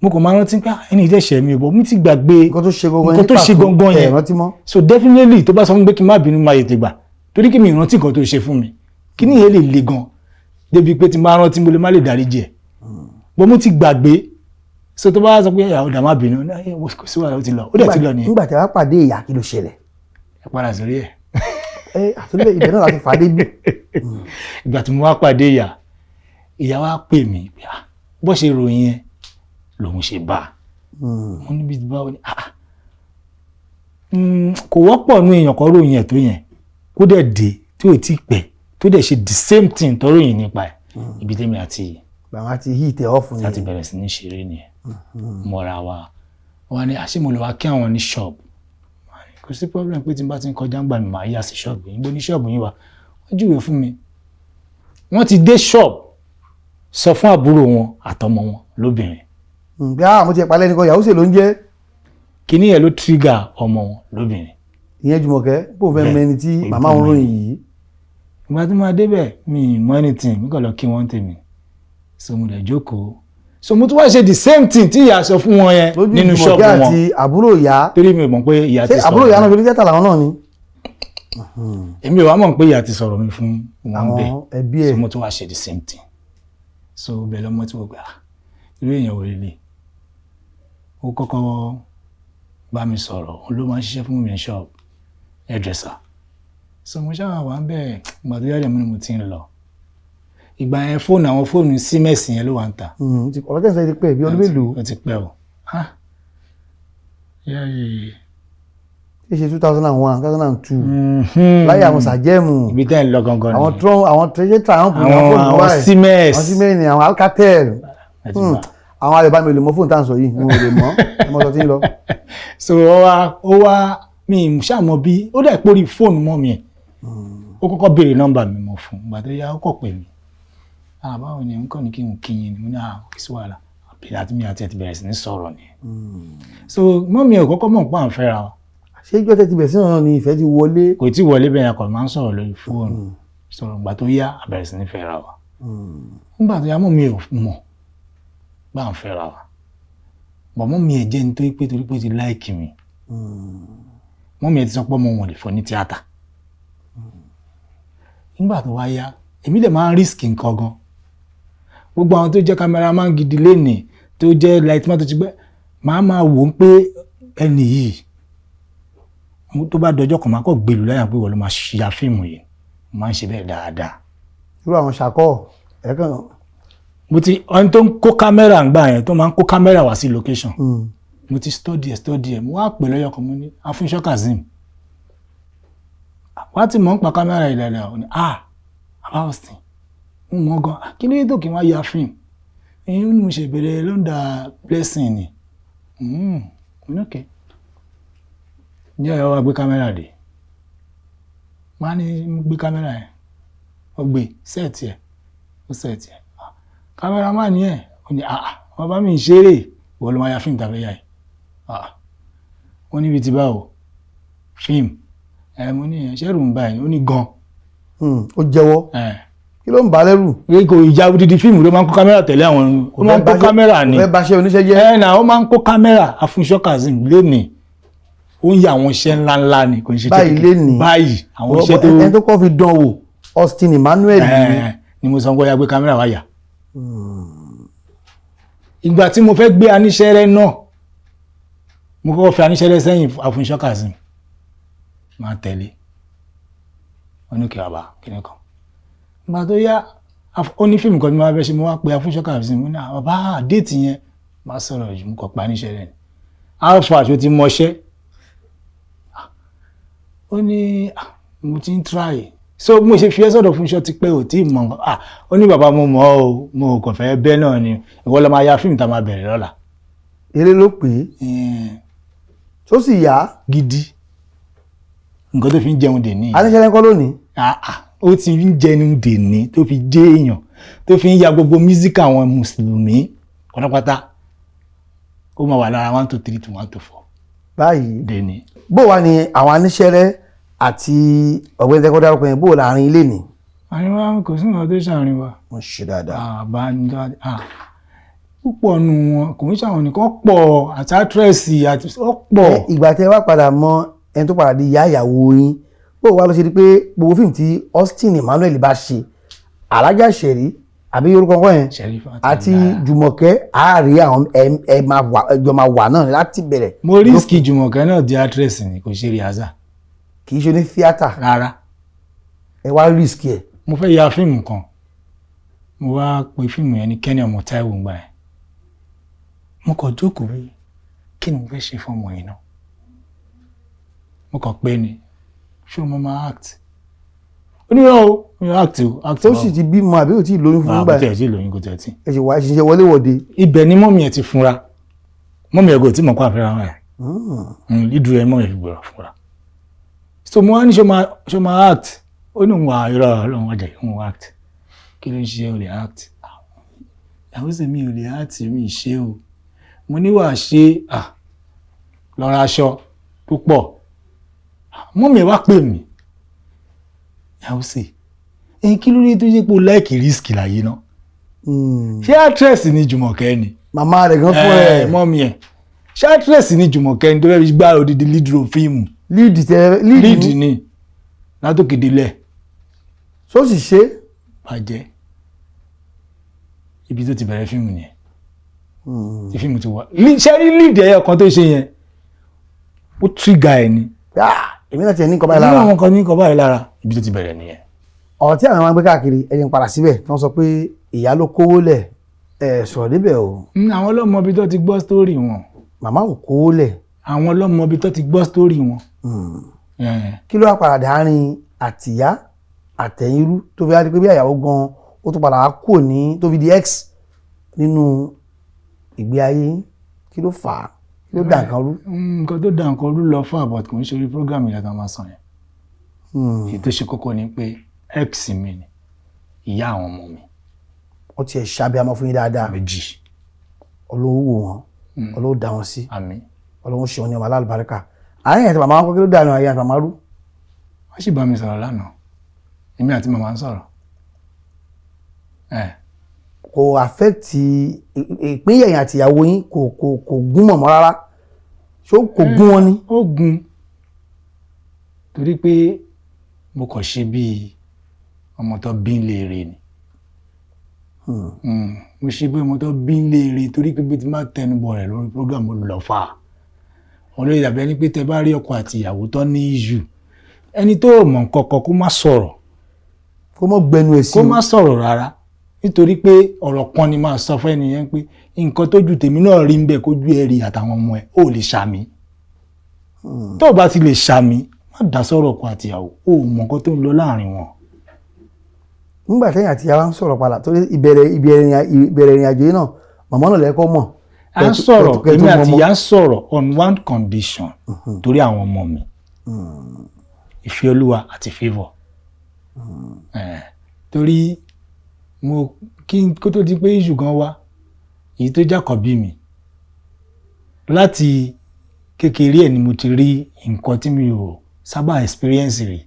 mo kàn máa rántí pé ẹni ìdẹ́ ṣẹ̀ mi ò bọ̀, mi ti gbàgbé. Nǹkan tó ṣe gangan. Nǹkan tó ṣe gangan yẹn. Ẹ rántí mọ́. So definitely, tó bá sọ fún mi pé kí n má bínú, máa tètè gbà, torí kí mi rántí nǹkan tó ṣe fún mi. Kí ni ìyẹn lè le gan débi pé tí n bá rántí, mo lè má lè dáríjì ẹ̀ bó, mo ti gbàgbé. So tó bá sọ pé ìyàwó dà, má bínú, kò sí wàhálà, ó ti lọ, ó dẹ̀ ti lọ nìyẹn. Nígbà tí a bá pàdé ìyá, kí ló ṣẹlẹ̀? Ẹ padà sórí ẹ̀. Ẹ àtúndẹ̀ ibẹ̀ náà láti fàdé bí. Ìgbà tí mo wá pàdé ìyá, ìyá wa pè mí pé, ah, bó ṣe ròyìn ẹ lòun ṣe bá a. Mo níbi báwo ni? Ah, kò wọ́pọ̀ nú èèyàn kan ròyìn ẹ̀ tó yẹn, kó dẹ̀ dé tí ò tí pẹ́, tó dẹ̀ ṣe the same thing tó ròyìn nípa ẹ̀. Ibi tèmi àti Bàbá ti hit ẹ̀ off. Láti bẹ̀rẹ̀ sí ní ṣeré nìyẹn, mọ́ra wa wọ́n ní àṣé mo lè wá kí àwọn ní ṣọ́ọ̀bù. Kò sí problem, pé tí n bá ti ń kọjá ń gbà mí, màá yà sí ṣọ́ọ̀bù yín. Bó ní ṣọ́ọ̀bù yín wà? Wọ́n júwèé fún mi. Wọ́n ti dé ṣọ́ọ̀bù, sọ fún àbúrò wọn àtọmọ wọn lóbìnrin. Bí a mo ti palẹ́ nìkan, ìyàwó sì ló ń jẹ́. Kíní yẹn ló trigger ọmọ wọn lóbìnrin. Ìyẹn Jùmọ̀kẹ́ bó fẹ́ Bẹ́ẹ̀, mẹni tí pé màmá òun mọ ròyìn yìí. Ìgbà tí mo débẹ̀, mi ì mọ anything, mi kàn lọ kí wọ́n tèmi. So mo dẹ̀ jókòó, so mo tún wá ṣe the same thing tí ìyá sọ fún wọn yẹn lójú nínú Jùmọ̀kẹ́ ṣọ́ọ̀bù wọn, àti àbúrò ìyá. Torí mi ò mọ̀ pé ìyá ti Ṣé sọ̀rọ̀ àbúrò ìyá mi. náà fi ní tíátà làwọn náà ni? Èmi ò wá mọ̀ pé ìyá ti sọ̀rọ̀ mi fún wọn Àwọn bẹ́ẹ̀. ẹbí ẹ̀. So mo tún wá ṣe the same thing. So bẹ́ẹ̀ lọ́mọ tí mo gbà, irú èèyàn wò lélẹ̀? Ó kọ́kọ́ bá mi sọ̀rọ̀, òun ló máa ń ṣiṣẹ́ fún mi ní shop, hairdresser. So mo ṣáà wà ń bẹ̀. Ìgbà tó yára, mi ni mo ti ń lọ. Ìgbà yẹn, fóònù, àwọn fóònù Siemens yẹn ló wà ń tà. Ọ̀rọ̀ tẹ̀sán ti pẹ́ bí ọdún mélòó? Ó ti pẹ́ o. Ah, yáyé. Ṣe 2001, 2002, láyé àwọn sàjẹ́mù. Ibi tẹ́ ń lọ gangan Àwọn nìyẹn. Tron, àwọn treasure Triumph ní Àwọn fóònù àwọn báyìí. Siemens. Àwọn Siemens, àwọn Alcatel. Ẹ ti gbà. Àwọn ayọ̀bá mi ò lè mọ fóònù tá à ń sọ yìí, mo ò lè mọ ẹ mọ sọ tí ń lọ. So ó wá mi ì ṣàmọ bí ó dẹ̀ pórí fóònù mọ́ mi ẹ̀. Ó kọ́kọ́ béèrè nọ́mbà mi, mo fún un. Ìgbà tó yá, ó kọ̀ pè mí, "Ah, báwo ni?" Nǹkan ní kí n kí yín ni. Mo ní, "Ah, kò sí wàhálà." Àti mi àti ẹ̀ ti bẹ̀rẹ̀ sí ní sọ̀rọ̀ ni. So mọ́ mi ò kọ́kọ́ mọ̀ pé à ń fẹ́ra wa. Ṣé ìjọ tẹ́ ti bẹ̀rẹ̀ sí náà ni ìfẹ́ ti wọlé? Kò tí ì wọlé bẹ́ẹ̀ yẹn, kò máa ń sọ̀rọ̀ lórí fóònù, sọ̀rọ̀. Ìgbà tó yá, a bẹ̀rẹ̀ sí ní fẹ́ra wa. Nígbà tó yá, mọ́ mi ò mọ̀ pé à ń fẹ́ra wa bọ̀. Mọ́ mi ẹ̀ jẹ́ nítorí pé torí pé ó ti like mi. Mọ́ mi ẹ̀ ti sọ pé ọmọ wọn lè fọ́ ní tíátà. Nígbà tó wá yá, èmi dẹ̀ máa ń risk nǹkan gan. Gbogbo àwọn tó jẹ́ cameraman gidi lénìí, tó jẹ́ lightman, tó ti gbẹ́, màá máa wò ó pé ẹni yìí, tó bá dọjọ́ kan, máa kọ́ gbèlú láyà pé wọ́n ló máa ya fíìmù yìí. Mo máa ń ṣe bẹ́ẹ̀ dáadáa. Irú àwọn ṣàkọ́ ẹ̀kan. Mo ti ẹni tó ń kó kámẹ́rà ń gbà yẹn, tó máa ń kó kámẹ́rà wá sí location, mo ti study ẹ̀, study ẹ̀. Mo wá pè lọ́yọ̀ kan, mo ní, "Afúnṣọ́ Kazeem, wá tí mò ń pa kámẹ́rà yìí dáadáa." Ó ní, "Ah, Baba Austin, mo mọ̀ gan. Kí ló dé tó kí n wá ya fíìmù?" Ẹ̀yin ní mo ṣe bẹ̀rẹ̀ lọ́ndà Blessing ni. Mo ní okay. Ní ọ̀yọ́ wa gbé kámẹ́rà dé, wọ́n á ní gbé kámẹ́rà yẹn. Ó gbé set ẹ̀, ó set ẹ̀. Cameraman yẹn, ó ní, "Ah, bàbá mi ń ṣeré, ìwọ ló máa ya fíìmù tàbí ya yìí." Ah, wọ́n níbi tí báwo fíìmù ẹ? Mo ní ẹ ṣẹ́rù ń bá ẹ̀? Ó ní gan. Ó jẹ́wọ́. Ẹ̀. Kí ló ń bà á lẹ́rù? Pé kò ìjà odidi fíìmù ló máa ń kó kámẹ́rà tẹ̀lé àwọn, ó máa ń kó kámẹ́rà ni. Kò fẹ́ báṣẹ́ oníṣẹ́ jẹ́. Ẹ nà, ó máa ń kó kámẹ́rà. Afúnṣọ́ Kazeem lénìí, ó ń ya àwọn iṣẹ́ ńláńlá ni, kò ń ṣe Báyìí kékeré. lénìí. Báyìí, àwọn iṣẹ́ tó Ẹni tó kọ́ fi dán wò, Austin Emmanuel ni. Ẹ, ni mo sọ pé ó yá, gbé kámẹ́rà wá yà. Ìgbà tí mo fẹ́ gbé aníṣẹ́rẹ́ náà, mo kọ́kọ́ fi aníṣẹ́rẹ́ sẹ́yìn Afúnṣọ́ Kazeem, máa tẹ̀lé wọn ní kí bàbá kíní kan. Ìgbà tó yá, ó ní fíìmù kan tí mo wá fẹ́ ṣe, mo wá pe Afúnṣọ́ Kazeem, mo ní, "Ah, bàbá, date yẹn máa sọ̀rọ̀ jù." Mo kàn pa aníṣẹ́rẹ́ ni, alpha aṣọ ti mọṣẹ́. Ó ní, "Ah, mo ti ń try, so mo ṣe fi ẹ́ sọ̀dọ̀ Fúnṣọ́ ti pẹ́, ò tí ì mọ̀ nǹkan." Ah, ó ní, "Bàbá, mo mọ̀ ọ́ o, mo kàn fẹ́ bẹ́ẹ̀ náà ni. Ìwọ ló máa ya fíìmù tá a máa bẹ̀rẹ̀ lọ́la." Eré ló pè é. Tó sì yá. Gidi, nǹkan tó fi ń jẹun dè ní. Aníṣẹ́rẹ́ ńkọ́ lónìí? Ah, ah, ó ti ń jẹun dè ní, tó fi jẹ́ èèyàn, tó fi ń ya gbogbo music àwọn mùsùlùmí pátápátá. Ó máa wà lára one two three to one to four. Báyìí. Dè ní. Bó wà ní àwọn aníṣẹ́rẹ́ àti ọ̀gbẹ́ni tẹ́kọ́ dárúkọ yẹn, bó láàrin ilé ni? Àríwá, kò sí nǹkan tó ṣàárín wa. Wọ́n ṣe dáadáa. Àbá púpọ̀ nù wọn, kò ń ṣàwọn nìkan, pọ̀ àti actress àti ó pọ̀. Ẹ, ìgbà tẹ́ wá padà mọ ẹni tó padà di ìyá ìyàwó yín, bó wà ló ṣe di pé gbogbo fíìmù tí Austin Emmanuel bá ṣe, Alájà Ṣẹ̀rí àbí orúkọ ọkọ yẹn Ṣẹ̀rífà àti Jùmọ̀kẹ́, àárí àwọn ẹ máa wà, ẹjọ́ máa wà náà láti bẹ̀rẹ̀? Mo risk Jùmọ̀kẹ́ náà di actress ni, kò ṣe rehearsal. Kì í ṣe ní tíátà. Rárá. Ẹ wá risk ẹ. Mo fẹ́ ya fíìmù kan, mo wá pe fíìmù yẹn ní Kenny ọmọ Táíwò. Ńgbà yẹn, mo kàn jókòó wí, kí ni mo fẹ́ ṣe fún ọmọ yìí náà? Mo kàn pé ni, ṣé o mọ máa act? Ó ní o mi ò act o, act. Tó sì ti bímọ àbí ò tí ì lóyún fún kò gbà? Tẹ̀ sí lóyún, kò tẹ̀ tí. Ẹ ṣe wá ṣiṣẹ́ wọléwọ̀de. Ibẹ̀ ni mummy ẹ̀ ti funra. Mummy ẹ̀ kò tí mọ̀ kó àfẹ́ra wọn ẹ̀ ìdúró ẹ̀, mummy ẹ̀ fi gbọ́dọ̀ funra. So mo wá ní, ṣé o máa act? Ó ní òun wà, irọ́, ọlọ́run wájà, òun act. Kí ló ń ṣe? O lè act? Ìyàwó sì mi ò lè act, mi ì ṣe o. Mo ní wàá ṣe, lọ ra aṣọ púpọ̀. Mummy ẹ̀ wá pè mí, ìyàwó sì ẹ̀yin, kí ló dé tó ṣe pé o like risk láyé náà? Ṣé actress ni Jùmọ̀kẹ́ ni? Màmá rẹ̀ gan fún ẹ. Mummy ẹ̀, ṣé actress ni Jùmọ̀kẹ́ ni tó fẹ́ fi gbá odidi lead role fíìmù? Lead tẹ lead. Lead ni látòkè délẹ̀. Tó sì ṣe. Bàjẹ́. Ibi tó ti bẹ̀rẹ̀ fíìmù nìyẹn, tí fíìmù ti wà. Ṣé rí lead ẹyọ kan tó ṣe yẹn, ó trigger ẹ̀ ni. Ah, èmi náà tiẹ̀ ní nǹkan báyìí Nínú lára. àwọn kan ní nǹkan báyìí lára, ibi tó ti bẹ̀rẹ̀ nìyẹn. Ọ̀rọ̀ tí àwọn máa ń gbé káàkiri, ẹni ń padà síbẹ̀, tí wọ́n sọ pé ìyá ló kówó lẹ̀, ẹ̀ sọ̀rọ̀ débẹ̀ o. Àwọn ọlọ́mọ ibi tó ti gbọ́ story wọn. Màmá ò kówó lẹ̀. Àwọn ọlọ́mọ ibi tó ti gbọ́ story wọn. Kí ló wá padà dáárín àtìyá àtẹ̀yìnrú tó fi wá di pé bí àyàwó gan ó tún padà wá kúrò ní, tó fi di ex nínú ìgbé ayé yín? Kí ló fà á? Kí ló dà nǹkan rú? Nǹkan tó dà nǹkan rú lọ fún àbọ̀t, kò ń ṣe orí program ìlẹ̀ tó máa sọ yẹn. Èyí tó ṣe kókó ni pé ex mi ni ìyá àwọn ọmọ mi. Wọ́n tiẹ̀ ṣàbíamọ fún yín dáadáa. Méjì. Ọlọ́wọ́ wò wọ́n, Ọlọ́wọ́ dá wọn sí. Àmín. Ọlọ́wọ́ ṣe wọn ní ọmọ alálùbáríkà. Àárín àti màmá wọn kọ́, kí ló dà ní àárín àti màmá rú? Wọ́n sì bá mi sọ̀rọ̀ lánàá, èmi àti màmá ń sọ̀rọ̀ ẹ̀. Kò affect ìpínyà ẹ̀yin àti ìyàwó yín? Kò gún mọ̀mọ́ rárá? Ṣó kò gún wọn ni? Ó gun, torí pé mo kàn ṣe bíi ọmọ tó bí ń léèrè ni. Mo ṣe bí ọmọ tó bí ń léèrè, torí pé bí ti máa tẹnubọ̀ rẹ̀ lórí program, lọ fà á wọn lóye, dàbí ẹni pé tẹ bá rí ọkọ àti ìyàwó tó ní issue, ẹni tó mọ̀ nǹkan kan kó má sọ̀rọ̀. Kó mọ́ gbẹnu ẹ̀ sí. Kó má sọ̀rọ̀ rárá, nítorí pé ọ̀rọ̀ kan ni máa sọ fún ẹnìyẹn pé nǹkan tójú tèmi náà rí ń bẹ̀, kójú ẹ rí àtàwọn ọmọ ẹ, ó lè ṣàmì. Tó o bá ti lè ṣàmì, má dá sọ̀rọ̀ ọkọ àtìyàwó, ó mọ̀ nǹkan tó ń lọ láàrin wọn. Nígbà tẹ́yìn àti ìyá wa ń sọ̀rọ̀ padà, torí ìbẹ̀rẹ̀ ìrìn àjò yìí náà, màmá náà lẹ́kọ́ mọ̀. À ń sọ̀rọ̀, èmi àti ìyá ń sọ̀rọ̀ on one condition, torí àwọn ọmọ mi, ìfẹ́ olúwa àti favour. Torí mo kí n kó tó di pé issue gan wá, èyí tó jákọ̀bí mi, láti kékeré ẹ̀ ni mo ti rí nǹkan tí mi ò sábà experience rí.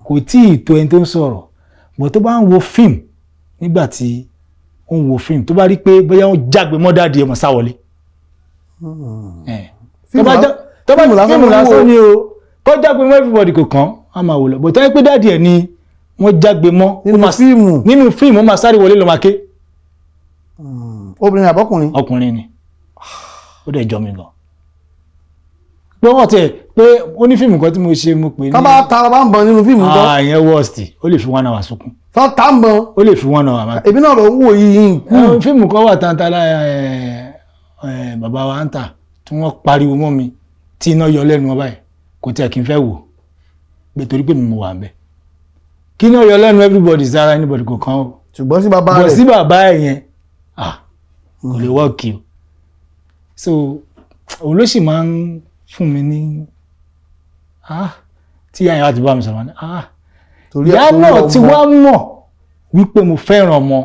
Kò tí ì tó ẹni tó ń sọ̀rọ̀ bọ̀, tó bá ń wo fíìmù, nígbà tí ó ń wo fíìmù, tó bá rí pé bóyá ó jágbe mọ́ daddy ẹ̀, mọ̀ sá wọlé. Tó bá tó bá fíìmù lásán fíìmù ló ń wò. Lásán ni o. Kó jágbe mọ́ everybody kò kàn á, máa wò lọ bọ̀. Tó yẹ pé daddy ẹ̀ ni wọ́n jágbe mọ́, ó nínú fíìmù. Nínú fíìmù, ó máa sáré wọlé lọ, máa ké. Obìnrin àbọ́kùnrin? Ọkùnrin ni. Ó dẹ̀ jọ mi gan pé wọ́n tiẹ̀ pé ó ní fíìmù kan tí mo ṣe, mo pè ní Tá bá ta bá ń bọ̀ nínú fíìmù tó Ah, ìyẹn worst. Ó lè fi one hour sunkún. Tó ta ń bọ̀. Ó lè fi one hour máa Èmi náà ló ń wò yìí nkú. Fíìmù kan wà tantala ẹ ẹ bàbá wa ń tà tí wọ́n pariwo mọ́ mi tí iná yọ lẹ́nu wọn báyìí. Kò tiẹ̀ kí n fẹ́ wò pé torí pé mi mo wà ń bẹ̀, kí iná yọ lẹ́nu everybody sára anybody kò kàn ó. Ṣùgbọ́n sí bàbá bọ̀ rẹ̀ sí bàbá ẹ̀ yẹn, ah, kò lè wọ́ọ̀kì o. So òun ló sì máa ń fún mi ní, ah, tí ìyá yẹn wá ti bá mi sọ̀rọ̀, ní ah, torí ìyá torí náà ti ọmọ. wá mọ̀ wípé mo fẹ́ràn ọmọ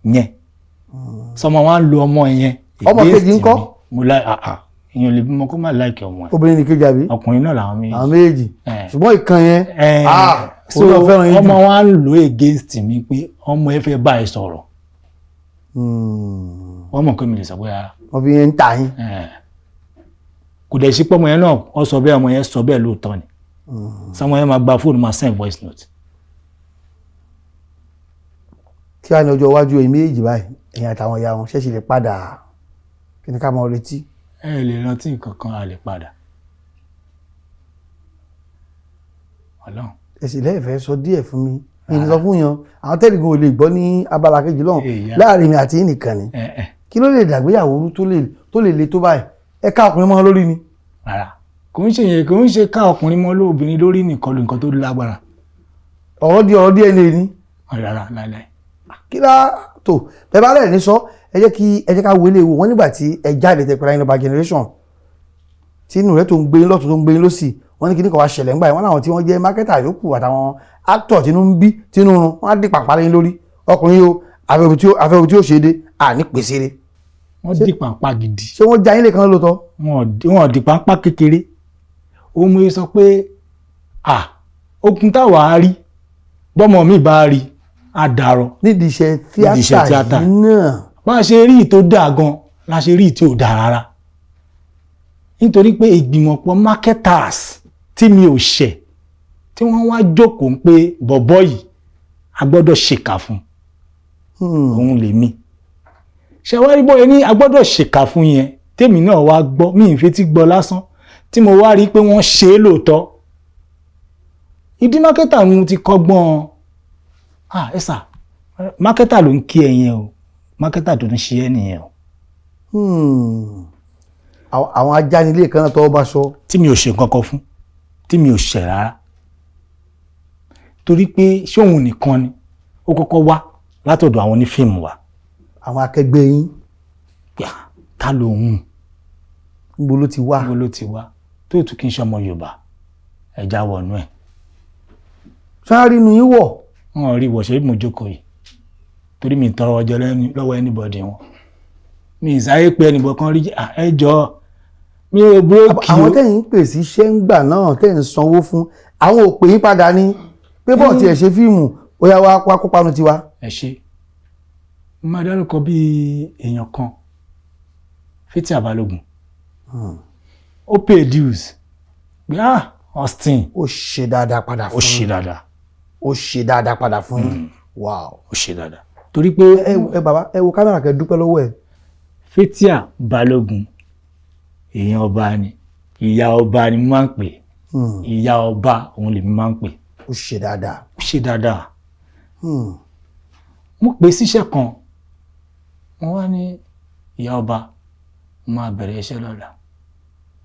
yẹn, sọmọ wa ń lo ọmọ yẹn Ọmọ against kejì ńkọ́? mi. Mo láì, ah ah, èèyàn lè bímọ kó má like ọmọ ẹ̀. Obìnrin ní kejì àbí? Ọkùnrin náà làwọn méjì. Àwọn méjì. Ṣùgbọ́n ìkan yẹn, ah, so òun náà fẹ́ràn yín jù. Ọmọ wa ń lò against mi pé ọmọ ẹ fẹ́ bá ẹ sọ̀rọ̀. Wọ́n mọ̀ pé mi lè sọ pé rárá. Wọ́n fi yẹn ń ta yín. Kò dẹ̀ sí pé ọmọ yẹn náà ọ sọ bẹ́ẹ̀, ọmọ yẹn sọ bẹ́ẹ̀ lóòótọ́ ni. Sọmọ yẹn máa gba fóònù, máa send voice note. Kí wàá ní ọjọ́ iwájú ẹ̀yin méjèèjì báyìí, ẹ̀yin àtàwọn ìyá wọn ṣẹ̀ṣẹ̀ lè padà? Kí ni ká máa retí? Ẹ lè rántí nǹkan kan, a lè padà. Ọlọ́run. Ẹ sì lẹ́ẹ̀fẹ́ sọ díẹ̀ fún mi, mi ní sọ fún yan àwọn tẹ́lẹ̀gùn ò lè gbọ́ ní abala kejì lọ́hùn. Èyà. Láàrin mi àti yín nìkan ni. Ẹ ẹ. Kí ló lè dàgbéyàwó rú tó lè le tó báyìí? Ẹ ká ọkùnrin mọ́ lórí ni. Rárá, kò ń ṣe yẹn, kò ń ṣe ká ọkùnrin mọ́ lóbìnrin lórí nìkan ló nǹkan tó lágbára. Ọ̀rọ̀ di ọ̀rọ̀ DNA ni. Rárá, láíláí. Kí lá tó bẹ́ẹ̀ bá lẹ̀ ní sọ, ẹ jẹ́ ká wọlé wò wọ́n nígbà tí ẹ jáde tẹ pẹ̀lú ayélujára generation tí inú rẹ̀ tó ń gbé yín lọ́tún, tó ń gbé yín lọ́sì. Wọ́n ní kíní kan wá ṣẹlẹ̀ ńgbà yẹn. Wọ́n láwọn tí wọ́n jẹ́ marketer yòókù àtàwọn actor tínú ń bí, tínú run, wọ́n á dì pàpà lẹ́yìn lórí ọkùnrin yìí o, àfẹ́wò tí ó ṣe é dé àní pèsè rẹ̀. Wọ́n dì pàǹpá gidi. Ṣé wọ́n já yín lè kan lóòótọ́? Wọn ò dì pàǹpá kékeré. Ó mú sọ pé à okun táwa á rí bọ́mọ mi bá rí á dàrọ. Nídìí iṣẹ́ Nídìí iṣẹ́ tíátà tíátà. yìí náà. Bá a ṣe rí ìtò dáa gan la ṣe rí ìtò dáa rárá, nítorí pé ìgbìmọ̀pọ̀ marketers tí mi ò ṣẹ̀, tí wọ́n wá jókòó ń pé bọ̀bọ́ yìí, a gbọ́dọ̀ ṣèkà fún òun lèmi ṣe wá rí bóyá ní a gbọ́dọ̀ ṣèkà fún yẹn. Tèmi náà wá gbọ́, mi ì fetí gbọ́ lásán, tí mo wá rí pé wọ́n ṣe é lóòótọ́. Ìdí marketer mo ti kọ́gbọ́n. Ah, ẹ sà, marketer ló ń kí ẹ yẹn o, marketer tó ń ṣe ẹ nìyẹn o. Àwọn ajánilé kan náà tọwọ́ bá sọ. Tí mi ò ṣe nǹkan kan fún, tí mi ò ṣẹ̀ rárá, torí pé ṣé òun nìkan ni ó kọ́kọ́ wá látọ̀dọ̀ àwọn onífíìmù wa. Àwọn akẹgbẹ́ yín. Pé ah, ta lòun? Níbo ló ti wá? Níbo ló ti wá tó tún kí n ṣe ọmọ Yorùbá? Ẹja wọnú ẹ̀. Sáré inú yín wọ̀. Wọn ò rí ìwọ̀ṣẹ́ bí mo jókòó yìí, torí mi tọrọ ọjọ́ lọ́wọ́ anybody wọn. Mi ì sáré pé ẹnìbọn kan rí. Ah, ẹ jọ, mi ò búrókì Àwọn o. tẹ̀yìn ń pè sí iṣẹ́ ń gbà náà, tẹ̀yìn ń sanwó fún, àwọn ò pè yín padà ní pé bọ́ọ̀ tiẹ̀ ṣe fíìmù, ó yá, wá wá kópa nu tiwa? Ẹ ṣe, mo máa dárúkọ bíi èèyàn kan, Fathia Balogun. Ó pay dues pé ah, Austin. Ó ṣe dáadáa padà Ó fún ṣe yín. dáadáa. Ó ṣe dáadáa padà fún yín, wow. Ó ṣe dáadáa torí pé Ẹ ẹ bàbá, ẹ wo kámẹ́rà kẹ́ dúpẹ́ lọ́wọ́ ẹ̀. Fathia Balogun, èèyàn ọba ni, ìyá ọba ni mo máa ń pè. Ìyá ọba òun lèmi máa ń pè. Ó ṣe dáadáa. Ó ṣe dáadáa. Mo pè síṣẹ́ kan, mo wá ní, "Ìyá ọba, mo máa bẹ̀rẹ̀ iṣẹ́ lọ́la,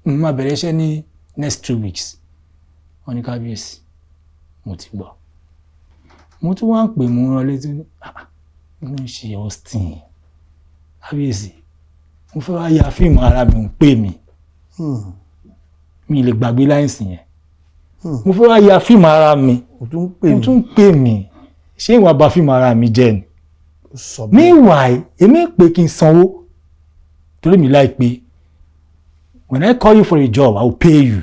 mo máa bẹ̀rẹ̀ iṣẹ́ ní next 2 weeks." Wọ́n ní, "Kábíyèsí, mo ti gbọ́." Mo tún wá ń pè, mo rán létí ní, "Ah, mo ń ṣe Austin, kábíyèsí, mo fẹ́ wá ya fíìmù ara mi." Ń pè mí, mi lè gbàgbé láìsí yẹn. "Mo fẹ́ wá ya fíìmù ara mi." O tún pè Mo mí. tún pè mí. Ṣé ìwà bá fíìmù ara mi jẹ́ ni? Ó sọ bẹ́ẹ̀. Meanwhile, èmi pé kí n sanwó torí mi láì pé when I call you for a job, I will pay you.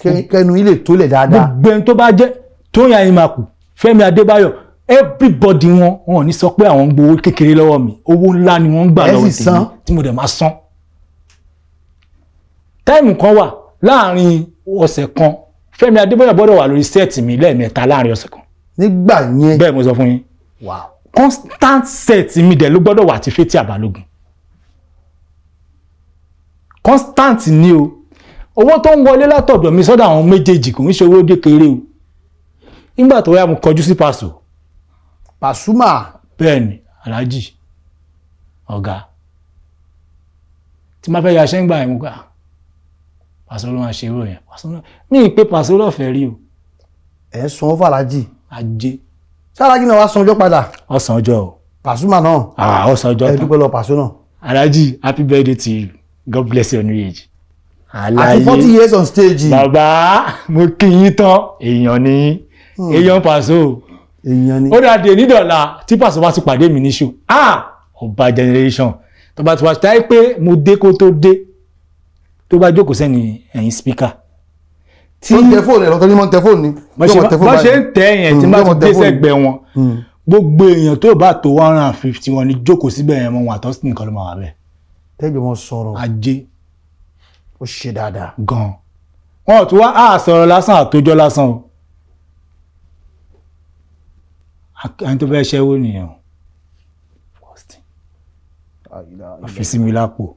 Kẹnu ilé tó lẹ̀ dáadáa. Gbogbo ẹni tó bá jẹ́ Tóyìn Àyìnmákù, Fẹ́mi Adébáyọ̀, everybody, wọn ò ní sọ pé àwọn ń gbowó kékeré lọ́wọ́ mi. Owó ńlá ni wọ́n ń gbà Ẹ lọ́wọ́ sì tèmi san. tí mo dẹ̀ máa san. Time kan wà láàrin ọ̀sẹ̀ kan, Fẹ́mi Adébáyọ̀ gbọ́dọ̀ wà lórí set mi lẹ́ẹ̀mẹ́ta láàrin ọ̀sẹ̀ kan. Nígbà yẹn? Bẹ́ẹ̀ mo sọ fún yín. Constant set mi dẹ̀ ló gbọ́dọ̀ wà àti Fathia Balogun. Constant ni o. Owó tó ń wọlé látọ̀dọ̀ mi sọ́dọ̀ àwọn méjèèjì kò ń ṣe owó kékeré o. Nígbà tó yá, mo kọjú sí Paso. Pasuma. Bẹ́ẹ̀ ni, Alhaji, ọ̀gá tí má fẹ́ ya ṣẹ́ ń gbà yẹn, mo gbà Paso ló máa ṣe irú yẹn. Paso ló ní ìpè Paso lọ́fẹ̀ẹ́ rí o. Ẹ̀ ń san fàlájì? Ajé. Sálájì náà wá san ọjọ́ padà? Ọ̀sán ọjọ́ o. Pasuma náà? Ah, ọ̀sán ọjọ́ Ẹ tán. dúpẹ́ lọ Paso náà. Alhaji, happy birthday to you. God bless your new age. Àti 40 years on stage. Bàbá, mo kí yín tán. Èèyàn ni yín. Èèyàn Paso. Èèyàn ni. Ó dàdé nídọ̀la tí Paso bá ti pàdé mi ní show, ah, ọba generation, tó bá ti wá táyé pé mo dé, kó tó dé, tó bá jókòó sẹ́ni ẹ̀yìn speaker tí Tó ń tẹ fóònù ẹ̀ lọ́tọ́ ní mọ́ ń tẹ fóònù ni. bó ṣe ń tẹ yẹn, tí bá yóò ti mọ tẹ dé fóònù. sẹ́gbẹ̀ẹ́ wọn, gbogbo èèyàn tó bá tó 150 wọn ní jókòó síbẹ̀ yẹn mọ́ wọn, àtọ́sí nìkan ló máa wà bẹ́ẹ̀. Tẹ́jọ́ mọ́ sọ̀rọ̀. Ajé. Ó ṣe dáadáa. Gan wọn ò tún wá á sọ̀rọ̀ lásán, àtójọ́ lásán o. Ẹni tó fẹ́ ṣẹ́wó nìyẹn o. First thing, wọ́n fi sí mi lápò.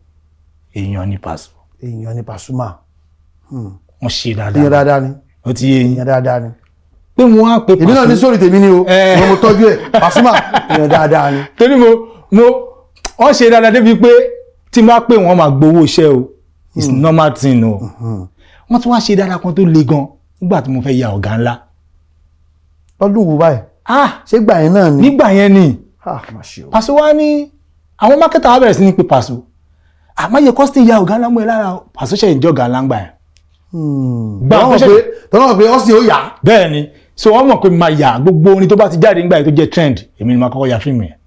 Èèyàn ní Paso. Èèyàn ni Pasuma. Wọ́n ṣe Èèyàn dáadáa. dáadáa ni. Ó ti yé yín. Èèyàn dáadáa ni. Pé mo wá pe Èmi náà ní sórí tèmi ni o. Mo tọ́jú ẹ̀. Pasuma, èèyàn dáadáa ni. Torí mo wọ́n ṣe dáadáa débi pé tí n bá pè wọ́n, máa gbowó iṣẹ́ o. It's normal thing o. Wọ́n tún wá ṣe dáadáa kan tó le gan nígbà tí mo fẹ́ ya Ọ̀gá Ńlá. Lọ́dún wo báyìí? Ah. Ṣé gbà yẹn náà ni? Nígbà yẹn ni. Ah, má ṣe o. Paso wá ní àwọn marketer wa bẹ̀rẹ̀ sí ní pé Paso, àmọ́ yẹ kọ́sítì ya Ọ̀gá Ńlá mú ẹ lára o. Paso ṣe ìjọ Ọ̀gá Ńlá ń gbà yẹn. Gbà tọ́lá tó mọ̀ ṣe- pé, tọ́lá mọ̀ pé ọ́sìn ó yá. Bẹ́ẹ̀ ni. So wọ́n mọ̀ pé máa yà gbogbo orin tó bá ti jáde nígbà yẹn tó jẹ́ trend, èmi ni máa kọ́kọ́ ya fíìmù yẹn,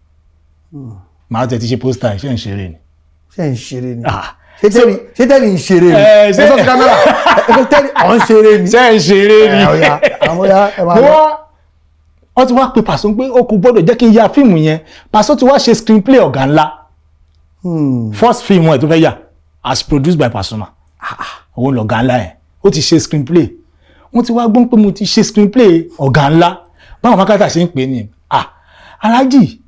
máa tẹ̀ ti ṣe poster ẹ̀. Ṣe ń ṣeré ni? Ṣé ń ṣeré ni? Ah. Ṣé tẹ́lẹ̀ ń ṣeré ni? Ẹ, Ẹ sọ sí kámẹ́rà, ẹ tẹ́lẹ̀ ọ̀ ń ṣeré ni. Ṣe ń ṣeré ni? Ẹ ọ̀ya, àwọn ọ̀ya, ẹ máa lọ. Wọ́n ti wá pe Paso pé ó kò gbọ́dọ̀ jẹ́ kí n ya fíìmù yẹn. Paso ti wá ṣe screenplay Ọ̀gá Ńlá, first film ẹ̀ tó fẹ́ yà as produced by Pasuma, òun lọ̀gá ńlá yẹn. Ó ti ṣe screenplay. Wọ́n ti wá gbọ́n pé mo ti ṣe screenplay Ọ̀gá Ńlá. Báwọn marketer ṣe ń pè é ní, ah, Alhaji,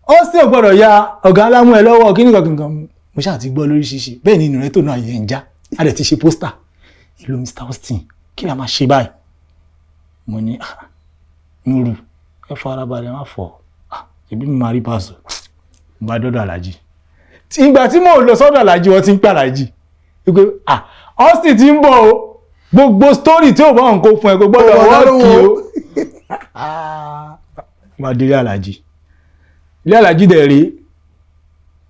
ó sì ò gbọ́dọ̀ ya Ọ̀gá Ńlá mú ẹ lọ́wọ́. Kí nìkan kankan mo ṣáà ti gbọ́ lóríṣiríṣi. Bẹ́ẹ̀ ni inú rẹ tó náà yẹn ń já. A dẹ̀ ti ṣe poster ìlú. Mr Austin, kí la máa ṣe báyìí? Mo ní, ah, Nuru, ẹ farabalẹ̀, má fọ̀. Ah, ṣebí mi máa rí Paso. Mo bá dọ́dọ̀ Alhaji. Ìgbà tí mò ń lọ sọ́dọ̀ Alhaji, wọ́n ti ń pè Alhaji wípé, ah, Austin ti ń bọ̀ o. Gbogbo story tí ò bá òun kó fún ẹ kó gbọ́dọ̀ Ó wọ wọ́ọ̀kì lọ́rùn. o. Wọ́n á délé Alhaji. Ilé Alhaji dẹ̀ rí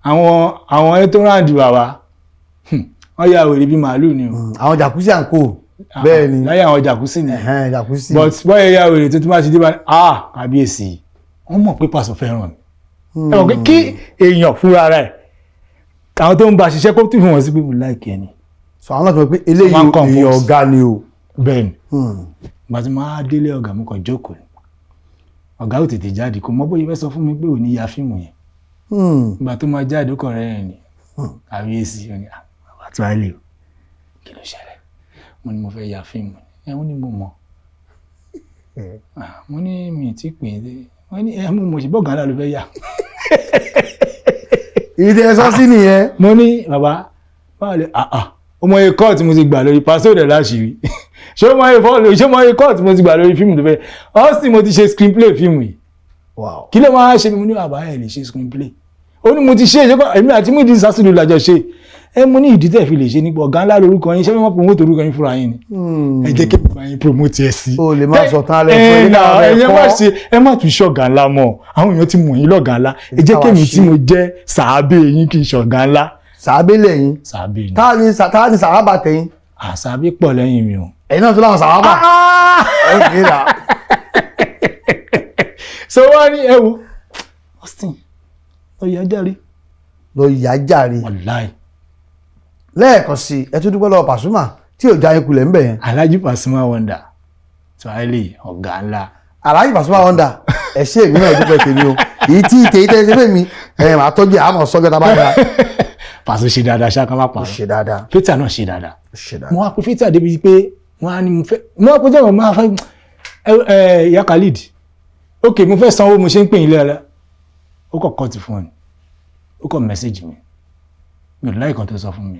àwọn ẹ tó ráǹdì bàbá, wọ́n ya wèrè bíi màálù ni o. Àwọn jacuzzi à ń kó bẹ́ẹ̀ ni. Láyé àwọn jacuzzi ni. Ẹ̀hẹ́n, jacuzzi. But bọ́yẹ̀ ya wèrè tuntun bá ti dé bá ní, ah, kábíyèsí, wọ́n mọ̀ pé Paso fẹ́ràn mi. Ẹ mọ̀ pé kí èèyàn fúnra rẹ̀, àwọn tó ń bá ṣiṣẹ́, kó tún fi wọ́n sí pé mo like ẹ ni. So àwọn náà ti mọ̀ pé eléyìí Wọ́n compose. èèyàn ọ̀gá ni o. Bẹ́ẹ̀ ni. Ìgbà tí mo á délé ọ̀gá, mo kàn jókòó ni. Ọ̀gá ò tètè jáde. Kò mọ̀ bóyá fẹ́ sọ fún mi pé ò ní ya fíìmù yẹn. Ìgbà tó máa jáde, ó kàn rẹ́ ẹ̀ ní, kábíyèsí. Ó ní, ah, bàbá tó á lè o, kí ló ṣẹlẹ̀? Mo ní mo fẹ́ ya fíìmù. Ẹ wọ́n ní mo mọ̀. Ah, mo ní mi ì tí pè é. Wọ́n ní ẹ mú mo ṣe bọ́ọ̀gá ńlá ló fẹ́ yà. Ibi tí ẹ sọ sí nìyẹn. Mo ní bàbá, báwo lè, ah ah, ó mọ iye kọ́ọ̀tù mo ti gbà lórí Paso rẹ̀ láṣìírí. Ṣé ó mọ iye fọ́ọ̀lù? Ṣé ó mọ iye kọ́ọ̀tù mo ti gbà lórí fíìmù tó fẹ́? Austin, mo ti ṣe screenplay fíìmù yìí. Kí ló máa ṣe? Mo ní bàbá, ẹ̀ lè ṣe screenplay. Ó ní mo ti ṣe é. Ṣé èmi àti Muideen Sasilu làjọ ṣe ẹ? Mo ní ìdí tẹ̀ fi lè ṣe nípa Ọ̀gá Ńlá lórúkọ yín. Ṣé wọ́n promote orúkọ yín fúnra yín ni? Ẹ jẹ́ kí n bá yín promote ẹ sí. O lè má sọ tán alẹ́ fún ẹ yín náà káwọn ẹ má ẹ̀kọ́. ṣe, ẹ má tún ṣọ̀gá ńlá mọ́. Àwọn èèyàn ti mọ̀ yín lọ́gàá ńlá. Ẹ jẹ́ Káwa kémi ṣe. tí mo jẹ́ sàábé yín kí n ṣọ̀gá ńlá. Sàábé lẹ́yìn? Sàábé ni. Táà ní sàábà tẹ̀yìn? Àsàábé pọ̀ lẹ́yìn mi o. Ẹ̀yin náà tún láwọn sàábà. Ok, nà. So wá ní, ẹ wo Austin, lọ yà járe. Lọ yà jàre. Wàláì. Lẹ́ẹ̀kan sí i, ẹ tún dúpẹ́ lọ́wọ́ Pasuma tí ò já yín kulẹ̀ ńbẹ̀ yẹn. Alhaji Pasuma Wonder, Swahili ọ̀gá ńlá. Alhaji Pasuma Wonder, ẹ ṣé, èmi náà dúpẹ́ tèmi o. Èyí tí tèyí tẹ́ ṣe fẹ́ mi, ẹ máa tọ́jú ẹ̀, àmọ́ sọ́jọ́ tá a bá yára. Paso ṣe dáadáa ṣá, ká má Ó parọ́. ṣe dáadáa. Fathia náà ṣe dáadáa. Ó ṣe dáadáa. Mo wá pé Fathia débi pé wọ́n á ní mo fẹ́, mo wá pé jẹ́wọ̀n máa fẹ́ ẹ ẹ ìyá Khalid, ok, mo fẹ́ sanwó, mo ṣe ń pè yín lẹ́la. Ó kọ̀ cut fún ni, ó kọ̀ message mi. Mi ò láìkan tó sọ fún mi.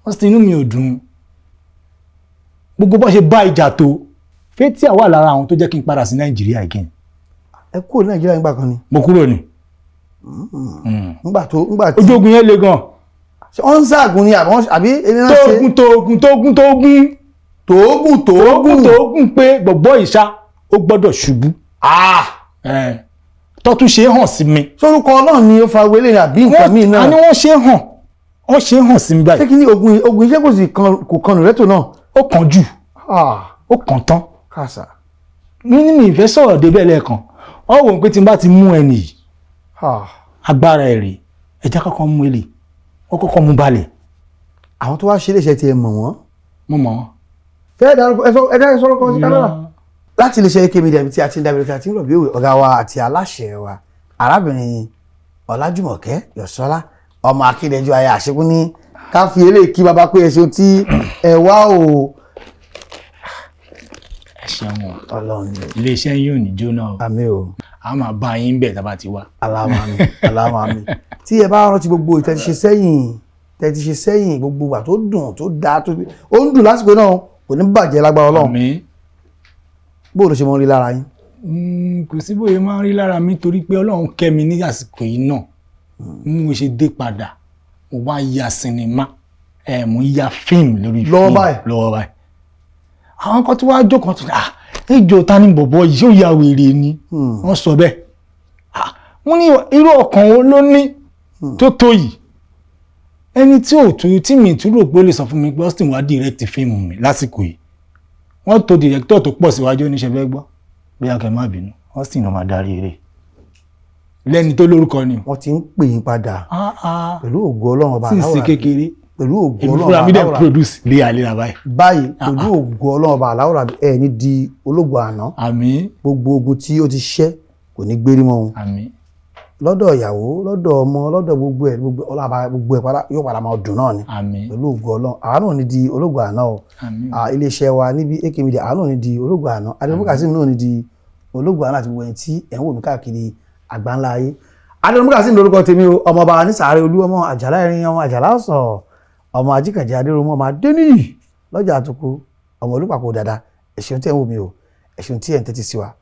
Wọ́n sì, inú mi ò dùn. Gbogbo bó ṣe bá ìjà tó, Fathia wà lára àwọn tó jẹ́ kí n padà sí Nàìjíríà again. Ẹ kúrò ní Nàìjíríà nígbà kan ni? Mo kúrò ní. Nígbà tó nígbà tí Ojú ogun yẹn le gan. Ṣé wọ́n ń ságùn ni àbí èmi náà ṣe? Tóògùn tóògùn tóògùn tóògùn. Tóògùn tóògùn tóògùn. Tóògùn pé gbọ̀gbọ́ ìṣá ó gbọ́dọ̀ ṣubú. Tọ́tún ṣe é hàn sí mi. Sórúkọ Ọlọ́run ni ó fa wọlé ni àbí nǹkan míì náà? A ní wọ́n ṣe é hàn, wọ́n ṣe é hàn sí mi Ṣé báyìí. kí ni ogun iṣẹ́ kò sì kan kò kan rẹ́tò náà? Ó kàn jù, ó kàn tán. Kàṣà. Mi ní mi ìfẹ́ sọ̀rọ̀ débẹ̀ lẹ́ẹ̀kan. Wọ́n wò ó pé tí n bá ti mú ẹnì yìí, agbára ẹ̀ rèé, ẹja kọ́kọ́ mú èlé, wọ́n kọ́kọ́ mú balẹ̀. Àwọn tó wá ṣe iléeṣẹ́ tiẹ̀ mọ̀ wọ́n? Mo mọ̀ wọ́n. Fẹ́ẹ́ dárúkọ, ẹ sọ, ẹ dárúkọ sọ́rọ́kọ sí kámẹ́rà. Láti iléeṣẹ́ AK Media, ibi tí a ti ń dábìrì, tí a ti ń rọ̀ bí òwe, ọ̀gá wa àti aláṣẹ wa, arábìnrin Ọlájùmọ̀kẹ́ Yọ̀sọ́lá ọmọ Akíndẹ́jú aya àṣekún, ní ká fi eléyìí kí baba pé ẹ ṣeun tí ẹ wá o. Ẹ ṣeun o. Ọlọ́run ni. Iléeṣẹ́ yín ò ní jóná o. Àmín o. A máa bá yín bẹ̀ tá a bá ti wá. Aláwọ̀ àmín, aláwọ̀ àmín. Tí ẹ bá rántí gbogbo ìtẹ́ ti ṣe sẹ́yìn, tẹ́ ti ṣe sẹ́yìn, gbogbo ìgbà tó dùn, tó dáa, tó ó ń dùn lásìkò náà, kò ní bàjẹ́ lágbára Ọlọ́run. Àmín. Bó ló ṣe mọ́ ń rí lára yín? Kò sí bóyá máa ń rí lára mi, torí pé Ọlọ́run kẹ́ mi ní àsìkò yìí náà. Mo ṣe dé padà, mo wá ya sinimá, ẹ mo ń ya fíìmù lórí Lọ́wọ́ fíìmù. báyìí? Lọ́wọ́ báyìí. Àwọn kan tí wàá jókòó tó ní, ah, ejò ta ni bọ̀bọ̀ yìí, yóò ya wèrè ni. Wọ́n sọ bẹ́ẹ̀. Ah, wọ́n ní irú ọkàn wo ló ní tó tó yìí? Ẹni tí ò tú tí mi tún rò pé ó lè sọ fún mi pé Austin wá direct fíìmù mi lásìkò yìí. Wọ́n to director tó pọ̀ síwájú, oníṣẹ́ fẹ́ gbọ́, bóyá kẹ́ má bínú, Austin ló máa darí eré, lẹ́ni tó lórúkọ ni o. Wọ́n ti ń pè yín padà. Ah, ah. Pẹ̀lú ògo Ọlọ́run ọba Tí ì sí aláwòrán. kékeré. Pẹ̀lú ògo Èmi Ọlọ́run fúnra mi dẹ̀ aláwòrán. produce léraléra báyìí. Báyìí, pẹ̀lú ògo Ọlọ́run ọba aláwòrán, ẹ ní di ológo àná. Àmín. Gbogbo ogun tí ó ti ṣẹ́ kò ní gbérí mọ́ wọn. Àmín. Lọ́dọ̀ ìyàwó, lọ́dọ̀ ọmọ, lọ́dọ̀ gbogbo ẹ̀, gbogbo Ọlọ́run ọba, gbogbo ẹ̀ padà yóò padà máa dùn náà ni. Àmín. Pẹ̀lú ògo Ọlọ́run, àwa náà ní di ológo àná o. Àmín. Iléeṣẹ́ wa níbi AK Media, àwa náà ní di ológo àná. Adéọmọ Kazeem náà ní di ológo àná, àti gbogbo ẹni tí ẹ̀ ń wò mí káàkiri àgbáńlá ayé. Adéọmọ Kazeem lórúkọ tèmi o, ọmọọba ní sàárẹ̀ olú, ọmọ àjàlá ẹ̀rin, ọmọ àjàlá ọ̀sán, ọmọ ajíkànjẹ adéròmọ, ọmọ adéníyì lọ́jà àtúkù, ọmọ olùpàpọ̀ dada. Ẹ ṣeun tí ẹ̀ ń wò mí o, ẹ ṣeun tí ẹ̀ ń tẹ́tí sí wa.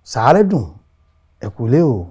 Sàárẹ̀ dùn, ẹ kú lé o.